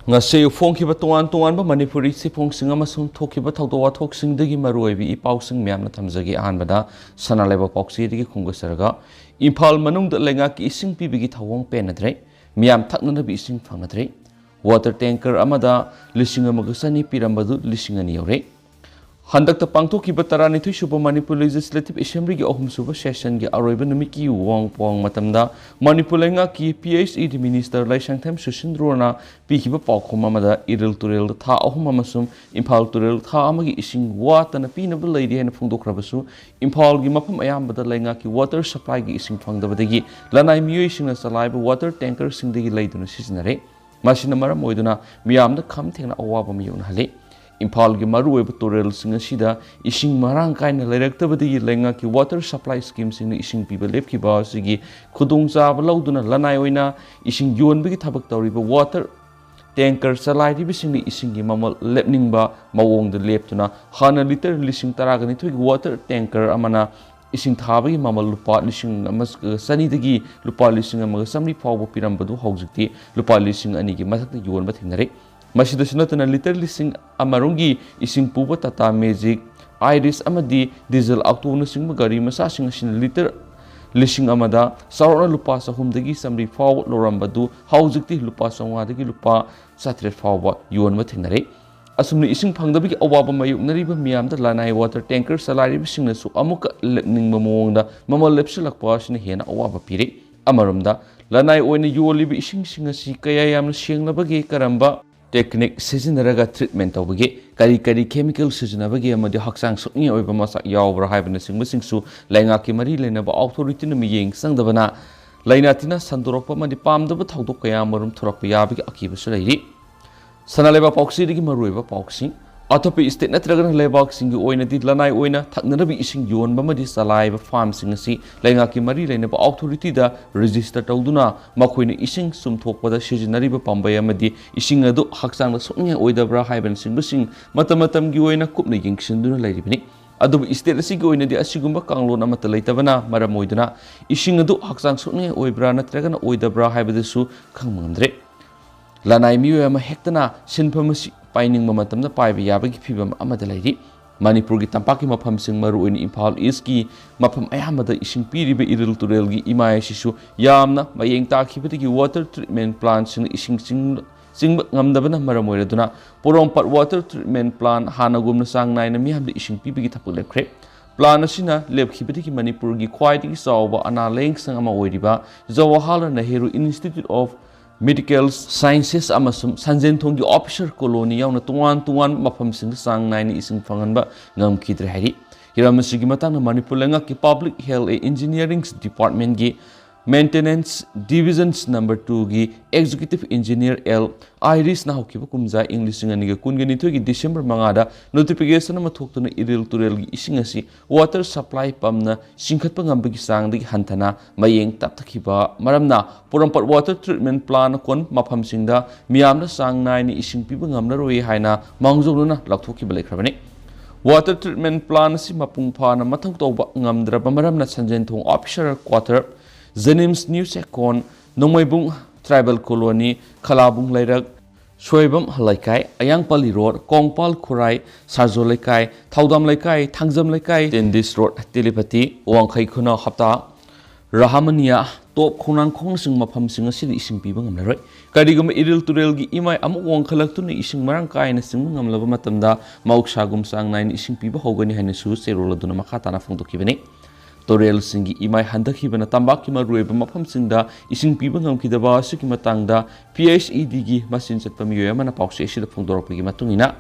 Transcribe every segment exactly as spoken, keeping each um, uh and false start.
ꯉꯁꯤ ꯐꯣꯡꯈꯤꯕ ꯇꯣꯉꯥꯟ ꯇꯣꯉꯥꯟꯕ ꯃꯅꯤꯄꯨꯔꯤ ꯆꯦꯐꯣꯡꯁꯤꯡ ꯑꯃꯁꯨꯡ ꯊꯣꯛꯈꯤꯕ ꯊꯧꯗꯣꯛ ꯋꯥꯊꯣꯛꯁꯤꯡꯗꯒꯤ ꯃꯔꯨꯑꯣꯏꯕ ꯏ ꯄꯥꯎꯁꯤꯡ ꯃꯌꯥꯝꯅ ꯊꯝꯖꯒꯦ꯫ ꯑꯍꯥꯟꯕꯗ ꯁꯅꯥ ꯂꯩꯕꯥꯛ ꯄꯥꯎꯆꯦꯗꯒꯤ ꯈꯣꯝꯒꯠꯆꯔꯒ, ꯏꯝꯐꯥꯜ ꯃꯅꯨꯡꯗ ꯂꯩꯉꯥꯛꯀꯤ ꯏꯁꯤꯡ ꯄꯤꯕꯒꯤ ꯊꯧꯑꯣꯡ ꯄꯦꯟꯅꯗ꯭ꯔꯦ, ꯃꯤꯌꯥꯝ ꯊꯛꯅꯅꯕ ꯏꯁꯤꯡ ꯐꯪꯅꯗ꯭ꯔꯦ, ꯋꯥꯇꯔ ꯇꯦꯡꯀꯔ ꯑꯃꯗ ꯂꯤꯁꯤꯡ ꯑꯃꯒ ꯆꯅꯤ ꯄꯤꯔꯝꯕꯗꯨ ꯂꯤꯁꯤꯡ ꯑꯅꯤ ꯌꯧꯔꯦ꯫ ꯍꯟꯗꯛꯇ ꯄꯥꯡꯊꯣꯛꯈꯤꯕ ꯇꯔꯥꯅꯤꯊꯣꯏ ꯁꯨꯕ ꯃꯅꯤꯄꯨꯔ ꯂꯦꯖꯤꯁꯂꯦꯇꯤꯚ ꯑꯦꯁꯦꯝꯕ꯭ꯂꯤꯒꯤ ꯑꯍꯨꯝꯁꯨꯕ ꯁꯦꯁꯟꯒꯤ ꯑꯔꯣꯏꯕ ꯅꯨꯃꯤꯠꯀꯤ ꯋꯥꯍꯪ ꯄꯥꯎꯍꯪ ꯃꯇꯝꯗ ꯃꯅꯤꯄꯨꯔ ꯂꯩꯉꯥꯛꯀꯤ ꯄꯤ ꯑꯩꯆ ꯏ ꯗꯤ ꯃꯤꯅꯤꯁꯇꯔ ꯂꯩꯁꯥꯡꯊꯦꯝ ꯁꯨꯁꯤꯟꯗ꯭ꯔꯣꯅ ꯄꯤꯈꯤꯕ ꯄꯥꯎꯈꯨꯝ ꯑꯃꯗ ꯏꯔꯤꯜ ꯇꯨꯔꯦꯜꯗ ꯊꯥ ꯑꯍꯨꯝ ꯑꯃꯁꯨꯡ ꯏꯝꯐꯥꯜ ꯇꯨꯔꯦꯜ ꯊꯥ ꯑꯃꯒꯤ ꯏꯁꯤꯡ ꯋꯥꯠꯇꯅ ꯄꯤꯅꯕ ꯂꯩꯔꯤ ꯍꯥꯏꯅ ꯐꯣꯡꯗꯣꯛꯈ꯭ꯔꯕꯁꯨ, ꯏꯝꯐꯥꯜꯒꯤ ꯃꯐꯝ ꯑꯌꯥꯝꯕꯗ ꯂꯩꯉꯥꯛꯀꯤ ꯋꯥꯇꯔ ꯁꯄ꯭ꯂꯥꯏꯒꯤ ꯏꯁꯤꯡ ꯐꯪꯗꯕꯗꯒꯤ ꯂꯅꯥꯏ ꯃꯤꯑꯣꯏꯁꯤꯡꯅ ꯆꯂꯥꯏꯕ ꯋꯥꯇꯔ ꯇꯦꯡꯀꯔꯁꯤꯡꯗꯒꯤ ꯂꯩꯗꯨꯅ ꯁꯤꯖꯤꯟꯅꯔꯦ꯫ ꯃꯁꯤꯅ ꯃꯔꯝ ꯑꯣꯏꯗꯨꯅ ꯃꯤꯌꯥꯝꯗ ꯈꯝ ꯊꯦꯡꯅ ꯑꯋꯥꯕ ꯃꯥꯌꯣꯛꯅꯍꯜꯂꯤ꯫ ꯏꯝꯐꯥꯜꯒꯤ ꯃꯔꯨꯑꯣꯏꯕ ꯇꯨꯔꯦꯜꯁꯤꯡ ꯑꯁꯤꯗ ꯏꯁꯤꯡ ꯃꯔꯥꯡ ꯀꯥꯏꯅ ꯂꯩꯔꯛꯇꯕꯗꯒꯤ ꯂꯩꯉꯥꯛꯀꯤ ꯋꯥꯇꯔ ꯁꯄ꯭ꯂꯥꯏ ꯁ꯭ꯀꯤꯝꯁꯤꯡꯅ ꯏꯁꯤꯡ ꯄꯤꯕ ꯂꯦꯞꯈꯤꯕ ꯑꯁꯤꯒꯤ ꯈꯨꯗꯣꯡꯆꯥꯕ ꯂꯧꯗꯨꯅ ꯂꯅꯥꯏ ꯑꯣꯏꯅ ꯏꯁꯤꯡ ꯌꯣꯟꯕꯒꯤ ꯊꯕꯛ ꯇꯧꯔꯤꯕ ꯋꯥꯇꯔ ꯇꯦꯡꯀꯔ ꯆꯂꯥꯏꯔꯤꯕꯁꯤꯡꯅ ꯏꯁꯤꯡꯒꯤ ꯃꯃꯜ ꯂꯦꯞꯅꯤꯡꯕ ꯃꯑꯣꯡꯗ ꯂꯦꯞꯇꯨꯅ ꯍꯥꯟꯅ ꯂꯤꯇꯔ ꯂꯤꯁꯤꯡ ꯇꯔꯥꯒ ꯅꯤꯊꯣꯏꯒꯤ ꯋꯥꯇꯔ ꯇꯦꯡꯀꯔ ꯑꯃꯅ ꯏꯁꯤꯡ ꯊꯥꯕꯒꯤ ꯃꯃꯜ ꯂꯨꯄꯥ ꯂꯤꯁꯤꯡ ꯑꯃꯒ ꯆꯅꯤꯗꯒꯤ ꯂꯨꯄꯥ ꯂꯤꯁꯤꯡ ꯑꯃꯒ ꯆꯥꯃꯔꯤ ꯐꯥꯎꯕ ꯄꯤꯔꯝꯕꯗꯨ ꯍꯧꯖꯤꯛꯇꯤ ꯂꯨꯄꯥ ꯂꯤꯁꯤꯡ ꯑꯅꯤꯒꯤ ꯃꯊꯛꯇ ꯌꯣꯟꯕ ꯊꯦꯡꯅꯔꯦ꯫ ꯃꯁꯤꯗꯁꯨ ꯅꯠꯇꯅ ꯂꯤꯇꯔ ꯂꯤꯁꯤꯡ ꯑꯃꯔꯣꯝꯒꯤ ꯏꯁꯤꯡ ꯄꯨꯕ ꯇꯥꯇꯥ ꯃꯦꯖꯤꯛ, ꯑꯥꯏꯔꯤꯁ ꯑꯃꯗꯤ ꯗꯤꯖꯜ ꯑꯣꯛꯇꯣꯅꯆꯤꯡꯕ ꯒꯥꯔꯤ ꯃꯆꯥꯁꯤꯡ ꯑꯁꯤꯅ ꯂꯤꯇꯔ ꯂꯤꯁꯤꯡ ꯑꯃꯗ ꯆꯥꯎꯔꯥꯛꯅ ꯂꯨꯄꯥ ꯆꯍꯨꯝꯗꯒꯤ ꯆꯥꯃꯔꯤ ꯐꯥꯎꯕ ꯂꯧꯔꯝꯕꯗꯨ ꯍꯧꯖꯤꯛꯇꯤ ꯂꯨꯄꯥ ꯆꯥꯝꯃꯉꯥꯗꯒꯤ ꯂꯨꯄꯥ ꯆꯥꯇ꯭ꯔꯦꯠ ꯐꯥꯎꯕ ꯌꯣꯟꯕ ꯊꯦꯡꯅꯔꯦ꯫ ꯑꯁꯨꯝꯅ ꯏꯁꯤꯡ ꯐꯪꯗꯕꯒꯤ ꯑꯋꯥꯕ ꯃꯥꯌꯣꯛꯅꯔꯤꯕ ꯃꯤꯌꯥꯝꯗ ꯂꯅꯥꯏ ꯋꯥꯇꯔ ꯇꯦꯡꯀꯔ ꯆꯂꯥꯏꯔꯤꯕꯁꯤꯡꯅꯁꯨ ꯑꯃꯨꯛꯀ ꯂꯦꯞꯅꯤꯡꯕ ꯃꯑꯣꯡꯗ ꯃꯃꯜ ꯂꯦꯞꯁꯤꯜꯂꯛꯄ ꯑꯁꯤꯅ ꯍꯦꯟꯅ ꯑꯋꯥꯕ ꯄꯤꯔꯤ꯫ ꯑꯃꯔꯣꯝꯗ, ꯂꯅꯥꯏ ꯑꯣꯏꯅ ꯌꯣꯜꯂꯤꯕ ꯏꯁꯤꯡꯁꯤꯡ ꯑꯁꯤ ꯀꯌꯥ ꯌꯥꯝꯅ ꯁꯦꯡꯂꯕꯒꯦ, ꯀꯔꯝꯕ ꯇꯦꯛꯅꯤꯛ ꯁꯤꯖꯤꯟꯅꯔꯒ ꯇ꯭ꯔꯤꯠꯃꯦꯟ ꯇꯧꯕꯒꯦ, ꯀꯔꯤ ꯀꯔꯤ ꯀꯦꯃꯤꯀꯦꯜ ꯁꯤꯖꯤꯟꯅꯕꯒꯦ ꯑꯃꯗꯤ ꯍꯛꯆꯥꯡ ꯁꯣꯛꯅꯤꯡꯉꯥꯏ ꯑꯣꯏꯕ ꯃꯆꯥꯛ ꯌꯥꯎꯕ꯭ꯔꯥ ꯍꯥꯏꯕꯅꯆꯤꯡꯕꯁꯤꯡꯁꯨ ꯂꯩꯉꯥꯛꯀꯤ ꯃꯔꯤ ꯂꯩꯅꯕ ꯑꯣꯊꯣꯔꯤꯇꯤꯅ ꯃꯤꯠꯌꯦꯡ ꯆꯪꯗꯕꯅ ꯂꯥꯏꯅꯥ ꯇꯤꯟꯅ ꯁꯟꯗꯣꯔꯛꯄ ꯑꯃꯗꯤ ꯄꯥꯝꯗꯕ ꯊꯧꯗꯣꯛ ꯀꯌꯥ ꯑꯃꯔꯣꯝ ꯊꯣꯔꯛꯄ ꯌꯥꯕꯒꯤ ꯑꯀꯤꯕꯁꯨ ꯂꯩꯔꯤ꯫ ꯁꯅꯥ ꯂꯩꯕꯥꯛ ꯄꯥꯎꯆꯦꯗꯒꯤ ꯃꯔꯨꯑꯣꯏꯕ ꯄꯥꯎꯁꯤꯡ꯫ ꯑꯇꯣꯞꯄ ꯁ꯭ꯇꯦꯠ ꯅꯠꯇ꯭ꯔꯒꯅ ꯂꯩꯕꯥꯛꯁꯤꯡꯒꯤ ꯑꯣꯏꯅꯗꯤ ꯂꯅꯥꯏ ꯑꯣꯏꯅ ꯊꯛꯅꯅꯕ ꯏꯁꯤꯡ ꯌꯣꯟꯕ ꯑꯃꯗꯤ ꯆꯂꯥꯏꯕ ꯐꯥꯔꯝꯁꯤꯡ ꯑꯁꯤ ꯂꯩꯉꯥꯛꯀꯤ ꯃꯔꯤ ꯂꯩꯅꯕ ꯑꯣꯊꯣꯔꯤꯇꯤꯗ ꯔꯦꯖꯤꯁꯇꯔ ꯇꯧꯗꯨꯅ ꯃꯈꯣꯏꯅ ꯏꯁꯤꯡ ꯆꯨꯝꯊꯣꯛꯄꯗ ꯁꯤꯖꯤꯟꯅꯔꯤꯕ ꯄꯥꯝꯕꯩ ꯑꯃꯗꯤ ꯏꯁꯤꯡ ꯑꯗꯨ ꯍꯛꯆꯥꯡꯗ ꯁꯣꯛꯅꯤꯡꯉꯥꯏ ꯑꯣꯏꯗꯕ꯭ꯔꯥ ꯍꯥꯏꯕꯅꯆꯤꯡꯕꯁꯤꯡ ꯃꯇꯝ ꯃꯇꯝꯒꯤ ꯑꯣꯏꯅ ꯀꯨꯞꯅ ꯌꯦꯡꯁꯤꯟꯗꯨꯅ ꯂꯩꯔꯤꯕꯅꯤ꯫ ꯑꯗꯨꯕꯨ ꯁ꯭ꯇꯦꯠ ꯑꯁꯤꯒꯤ ꯑꯣꯏꯅꯗꯤ ꯑꯁꯤꯒꯨꯝꯕ ꯀꯥꯡꯂꯣꯟ ꯑꯃꯠꯇ ꯂꯩꯇꯕꯅ ꯃꯔꯝ ꯑꯣꯏꯗꯨꯅ ꯏꯁꯤꯡ ꯑꯗꯨ ꯍꯛꯆꯥꯡ ꯁꯣꯛꯅꯤꯡꯉꯥꯏ ꯑꯣꯏꯕ꯭ꯔꯥ ꯅꯠꯇ꯭ꯔꯒꯅ ꯑꯣꯏꯗꯕ꯭ꯔꯥ ꯍꯥꯏꯕꯗꯨꯁꯨ ꯈꯪꯕ ꯉꯝꯗ꯭ꯔꯦ꯫ ꯂꯅꯥꯏ ꯃꯤꯑꯣꯏ ꯑꯃ ꯍꯦꯛꯇꯅ ꯁꯤꯟꯐꯝ ꯑꯁꯤ ꯄꯥꯏꯅꯤꯡꯕ ꯃꯇꯝꯗ ꯄꯥꯏꯕ ꯌꯥꯕꯒꯤ ꯐꯤꯚꯝ ꯑꯃꯗ ꯂꯩꯔꯤ꯫ ꯃꯅꯤꯄꯨꯔꯒꯤ ꯇꯝꯄꯥꯛꯀꯤ ꯃꯐꯝꯁꯤꯡ, ꯃꯔꯨꯑꯣꯏꯅ ꯏꯝꯐꯥꯜ ꯏꯁꯀꯤ ꯃꯐꯝ ꯑꯌꯥꯝꯕꯗ ꯏꯁꯤꯡ ꯄꯤꯔꯤꯕ ꯏꯔꯤꯜ ꯇꯨꯔꯦꯜꯒꯤ ꯏꯃꯥꯏ ꯑꯁꯤꯁꯨ ꯌꯥꯝꯅ ꯃꯌꯦꯡ ꯇꯥꯈꯤꯕꯗꯒꯤ water treatment plantꯁꯤꯡꯅ ꯏꯁꯤꯡ ꯆꯤꯡ-, ꯆꯤꯡꯕ ꯉꯝꯗꯕꯅ ꯃꯔꯝ ꯑꯣꯏꯔꯗꯨꯅ ꯄꯣꯔꯣꯝꯄꯥꯠ water treatment plant ꯍꯥꯟꯅꯒꯨꯝꯅ ꯆꯥꯡ ꯅꯥꯏꯅ ꯃꯤꯌꯥꯝꯗ ꯏꯁꯤꯡ ꯄꯤꯕꯒꯤ ꯊꯕꯛ ꯂꯦꯞꯈ꯭ꯔꯦ꯫ Plant ꯑꯁꯤꯅ ꯂꯦꯞꯈꯤꯕꯗꯒꯤ ꯃꯅꯤꯄꯨꯔꯒꯤ ꯈ꯭ꯋꯥꯏꯗꯒꯤ ꯆꯥꯎꯕ ꯑꯅꯥ ꯂꯥꯌꯦꯡꯁꯪ ꯑꯃ ꯑꯣꯏꯔꯤꯕ Jawaharlal Nehru Institute of Medical Sciences ꯑꯃꯁꯨꯡ ꯁꯟꯖꯦꯟꯊꯣꯡꯒꯤ officer colony ꯌꯥꯎꯅ ꯇꯣꯉꯥꯟ ꯇꯣꯉꯥꯟꯕ ꯃꯐꯝꯁꯤꯡꯗ ꯆꯥꯡ ꯅꯥꯏꯅ ꯏꯁꯤꯡ ꯐꯪꯍꯟꯕ ꯉꯝꯈꯤꯗ꯭ꯔꯦ ꯍꯥꯏꯔꯤ꯫ ꯍꯤꯔꯝ ꯑꯁꯤꯒꯤ ꯃꯇꯥꯡꯗ ꯃꯅꯤꯄꯨꯔ ꯂꯩꯉꯥꯛꯀꯤ Public Health and Engineering Departmentꯀꯤ Maintenance Division number twoꯒꯤ Executive Engineer ꯑꯦꯜ ꯑꯥꯏꯔꯤꯁꯅ ꯍꯧꯈꯤꯕ ꯀꯨꯝꯖꯥ ꯏꯪ ꯂꯤꯁꯤꯡ ꯑꯅꯤꯒ ꯀꯨꯟꯒ ꯅꯤꯊꯣꯏꯒꯤ December ꯃꯉꯥꯗ notification ꯑꯃ ꯊꯣꯛꯇꯨꯅ ꯏꯔꯤꯜ ꯇꯨꯔꯦꯜꯒꯤ ꯏꯁꯤꯡ ꯑꯁꯤ water supply pumpꯅ ꯆꯤꯡꯈꯠꯄ ꯉꯝꯕꯒꯤ ꯆꯥꯡꯗꯒꯤ ꯍꯟꯊꯅ ꯃꯌꯦꯡ ꯇꯞꯊꯈꯤꯕ ꯃꯔꯝꯅ ꯄꯣꯔꯣꯝꯄꯥꯠ water treatment plant ꯑꯀꯣꯟ ꯃꯐꯝꯁꯤꯡꯗ ꯃꯤꯌꯥꯝꯅ ꯆꯥꯡ ꯅꯥꯏꯅ ꯏꯁꯤꯡ ꯄꯤꯕ ꯉꯝꯂꯔꯣꯏ ꯍꯥꯏꯅ ꯃꯥꯡꯖꯧꯅꯅ ꯂꯥꯎꯊꯣꯛꯈꯤꯕ ꯂꯩꯈ꯭ꯔꯕꯅꯤ꯫ Water treatment plant ꯑꯁꯤ ꯃꯄꯨꯡ ꯐꯥꯅ ꯃꯊꯧ ꯇꯧꯕ ꯉꯝꯗ꯭ꯔꯕ ꯃꯔꯝꯅ ꯁꯟꯖꯦꯟꯊꯣꯡ officer quarter, ꯖꯦꯅꯤꯝꯁ ꯅ꯭ꯌꯨ ꯆꯦꯛꯀꯣꯟ, ꯅꯣꯡꯃꯩꯕꯨꯡ tribal colony, ꯈꯂꯥꯕꯨꯡ ꯂꯩꯔꯛ, ꯁꯣꯏꯕꯝ ꯂꯩꯀꯥꯏ, ꯑꯌꯥꯡꯄꯜꯂꯤ ꯔꯣꯗ, ꯀꯣꯡꯄꯥꯜ ꯈꯨꯔꯥꯏ, ꯁꯥꯖꯣ ꯂꯩꯀꯥꯏ, ꯊꯧꯗꯥꯝ ꯂꯩꯀꯥꯏ, ꯊꯥꯡꯖꯝ ꯂꯩꯀꯥꯏ, ꯇꯦꯟꯗꯤꯁ ꯔꯣꯗ, ꯇꯦꯂꯤꯄꯇꯤ, ꯋꯥꯡꯈꯩ ꯈꯨꯅꯧ ꯍꯞꯇꯥ, ꯔꯥꯍꯃꯅꯤꯌꯥ, ꯇꯣꯞ ꯈꯣꯡꯅꯥꯡꯈꯣꯡꯅꯆꯤꯡꯕ ꯃꯐꯝꯁꯤꯡ ꯑꯁꯤꯗ ꯏꯁꯤꯡ ꯄꯤꯕ ꯉꯝꯂꯔꯣꯏ꯫ ꯀꯔꯤꯒꯨꯝꯕ ꯏꯔꯤꯜ ꯇꯨꯔꯦꯜꯒꯤ ꯏꯃꯥꯏ ꯑꯃꯨꯛ ꯋꯥꯡꯈꯠꯂꯛꯇꯨꯅ ꯏꯁꯤꯡ ꯃꯔꯥꯡ ꯀꯥꯏꯅ ꯆꯤꯡꯕ ꯉꯝꯂꯕ ꯃꯇꯝꯗ ꯃꯍꯧꯁꯥꯒꯨꯝ ꯆꯥꯡ ꯅꯥꯏꯅ ꯏꯁꯤꯡ ꯄꯤꯕ ꯍꯧꯒꯅꯤ ꯍꯥꯏꯅꯁꯨ ꯆꯦꯔꯣꯜ ꯑꯗꯨꯅ ꯃꯈꯥ ꯇꯥꯅ ꯐꯣꯡꯗꯣꯛꯈꯤꯕꯅꯤ꯫ ꯇꯨꯔꯦꯜꯁꯤꯡꯒꯤ ꯏꯃꯥꯏ ꯍꯟꯊꯈꯤꯕꯅ ꯇꯝꯄꯥꯛꯀꯤ ꯃꯔꯨꯑꯣꯏꯕ ꯃꯐꯝꯁꯤꯡꯗ ꯏꯁꯤꯡ ꯄꯤꯕ ꯉꯝꯈꯤꯗꯕ ꯑꯁꯤꯒꯤ ꯃꯇꯥꯡꯗ ꯄꯤ ꯑꯩꯆ ꯏ ꯗꯤꯒꯤ ꯃꯆꯤꯟ ꯆꯠꯄ ꯃꯤꯑꯣꯏ ꯑꯃꯅ ꯄꯥꯎꯆꯦ ꯑꯁꯤꯗ ꯐꯣꯡꯗꯣꯔꯛꯄꯒꯤ ꯃꯇꯨꯡ ꯏꯟꯅ,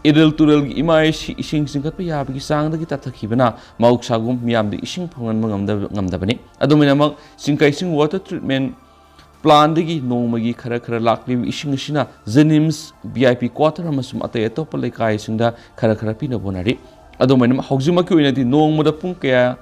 ꯏꯔꯤꯜ ꯇꯨꯔꯦꯜꯒꯤ ꯏꯃꯥꯏ ꯑꯁꯤ ꯏꯁꯤꯡ ꯆꯤꯡꯈꯠꯄ ꯌꯥꯕꯒꯤ ꯆꯥꯡꯗꯒꯤ ꯇꯞꯊꯈꯤꯕꯅ ꯃꯍꯧꯁꯥꯒꯨꯝ ꯃꯤꯌꯥꯝꯗ ꯏꯁꯤꯡ ꯐꯪꯍꯟꯕ ꯉꯝꯗꯕ, ꯉꯝꯗꯕꯅꯤ꯫ ꯑꯗꯨꯃꯥꯏꯅꯃꯛ, ꯆꯤꯡꯀꯩꯁꯤꯡ water treatment plantꯗꯒꯤ ꯅꯣꯡꯃꯒꯤ ꯈꯔ ꯈꯔ ꯂꯥꯛꯂꯤꯕ ꯏꯁꯤꯡ ꯑꯁꯤꯅ ꯖꯦꯅꯤꯝꯁ, ꯚꯤ ꯑꯥꯏ ꯄꯤ quarter ꯑꯃꯁꯨꯡ ꯑꯇꯩ ꯑꯇꯣꯞꯄ ꯂꯩꯀꯥꯏꯁꯤꯡꯗ ꯈꯔ ꯈꯔ ꯄꯤꯅꯕ ꯍꯣꯠꯅꯔꯤ꯫ ꯑꯗꯨꯃꯥꯏꯅ ꯍꯧꯖꯤꯛꯃꯛꯀꯤ ꯑꯣꯏꯅꯗꯤ ꯅꯣꯡꯃꯗ ꯄꯨꯡ ꯀꯌꯥ,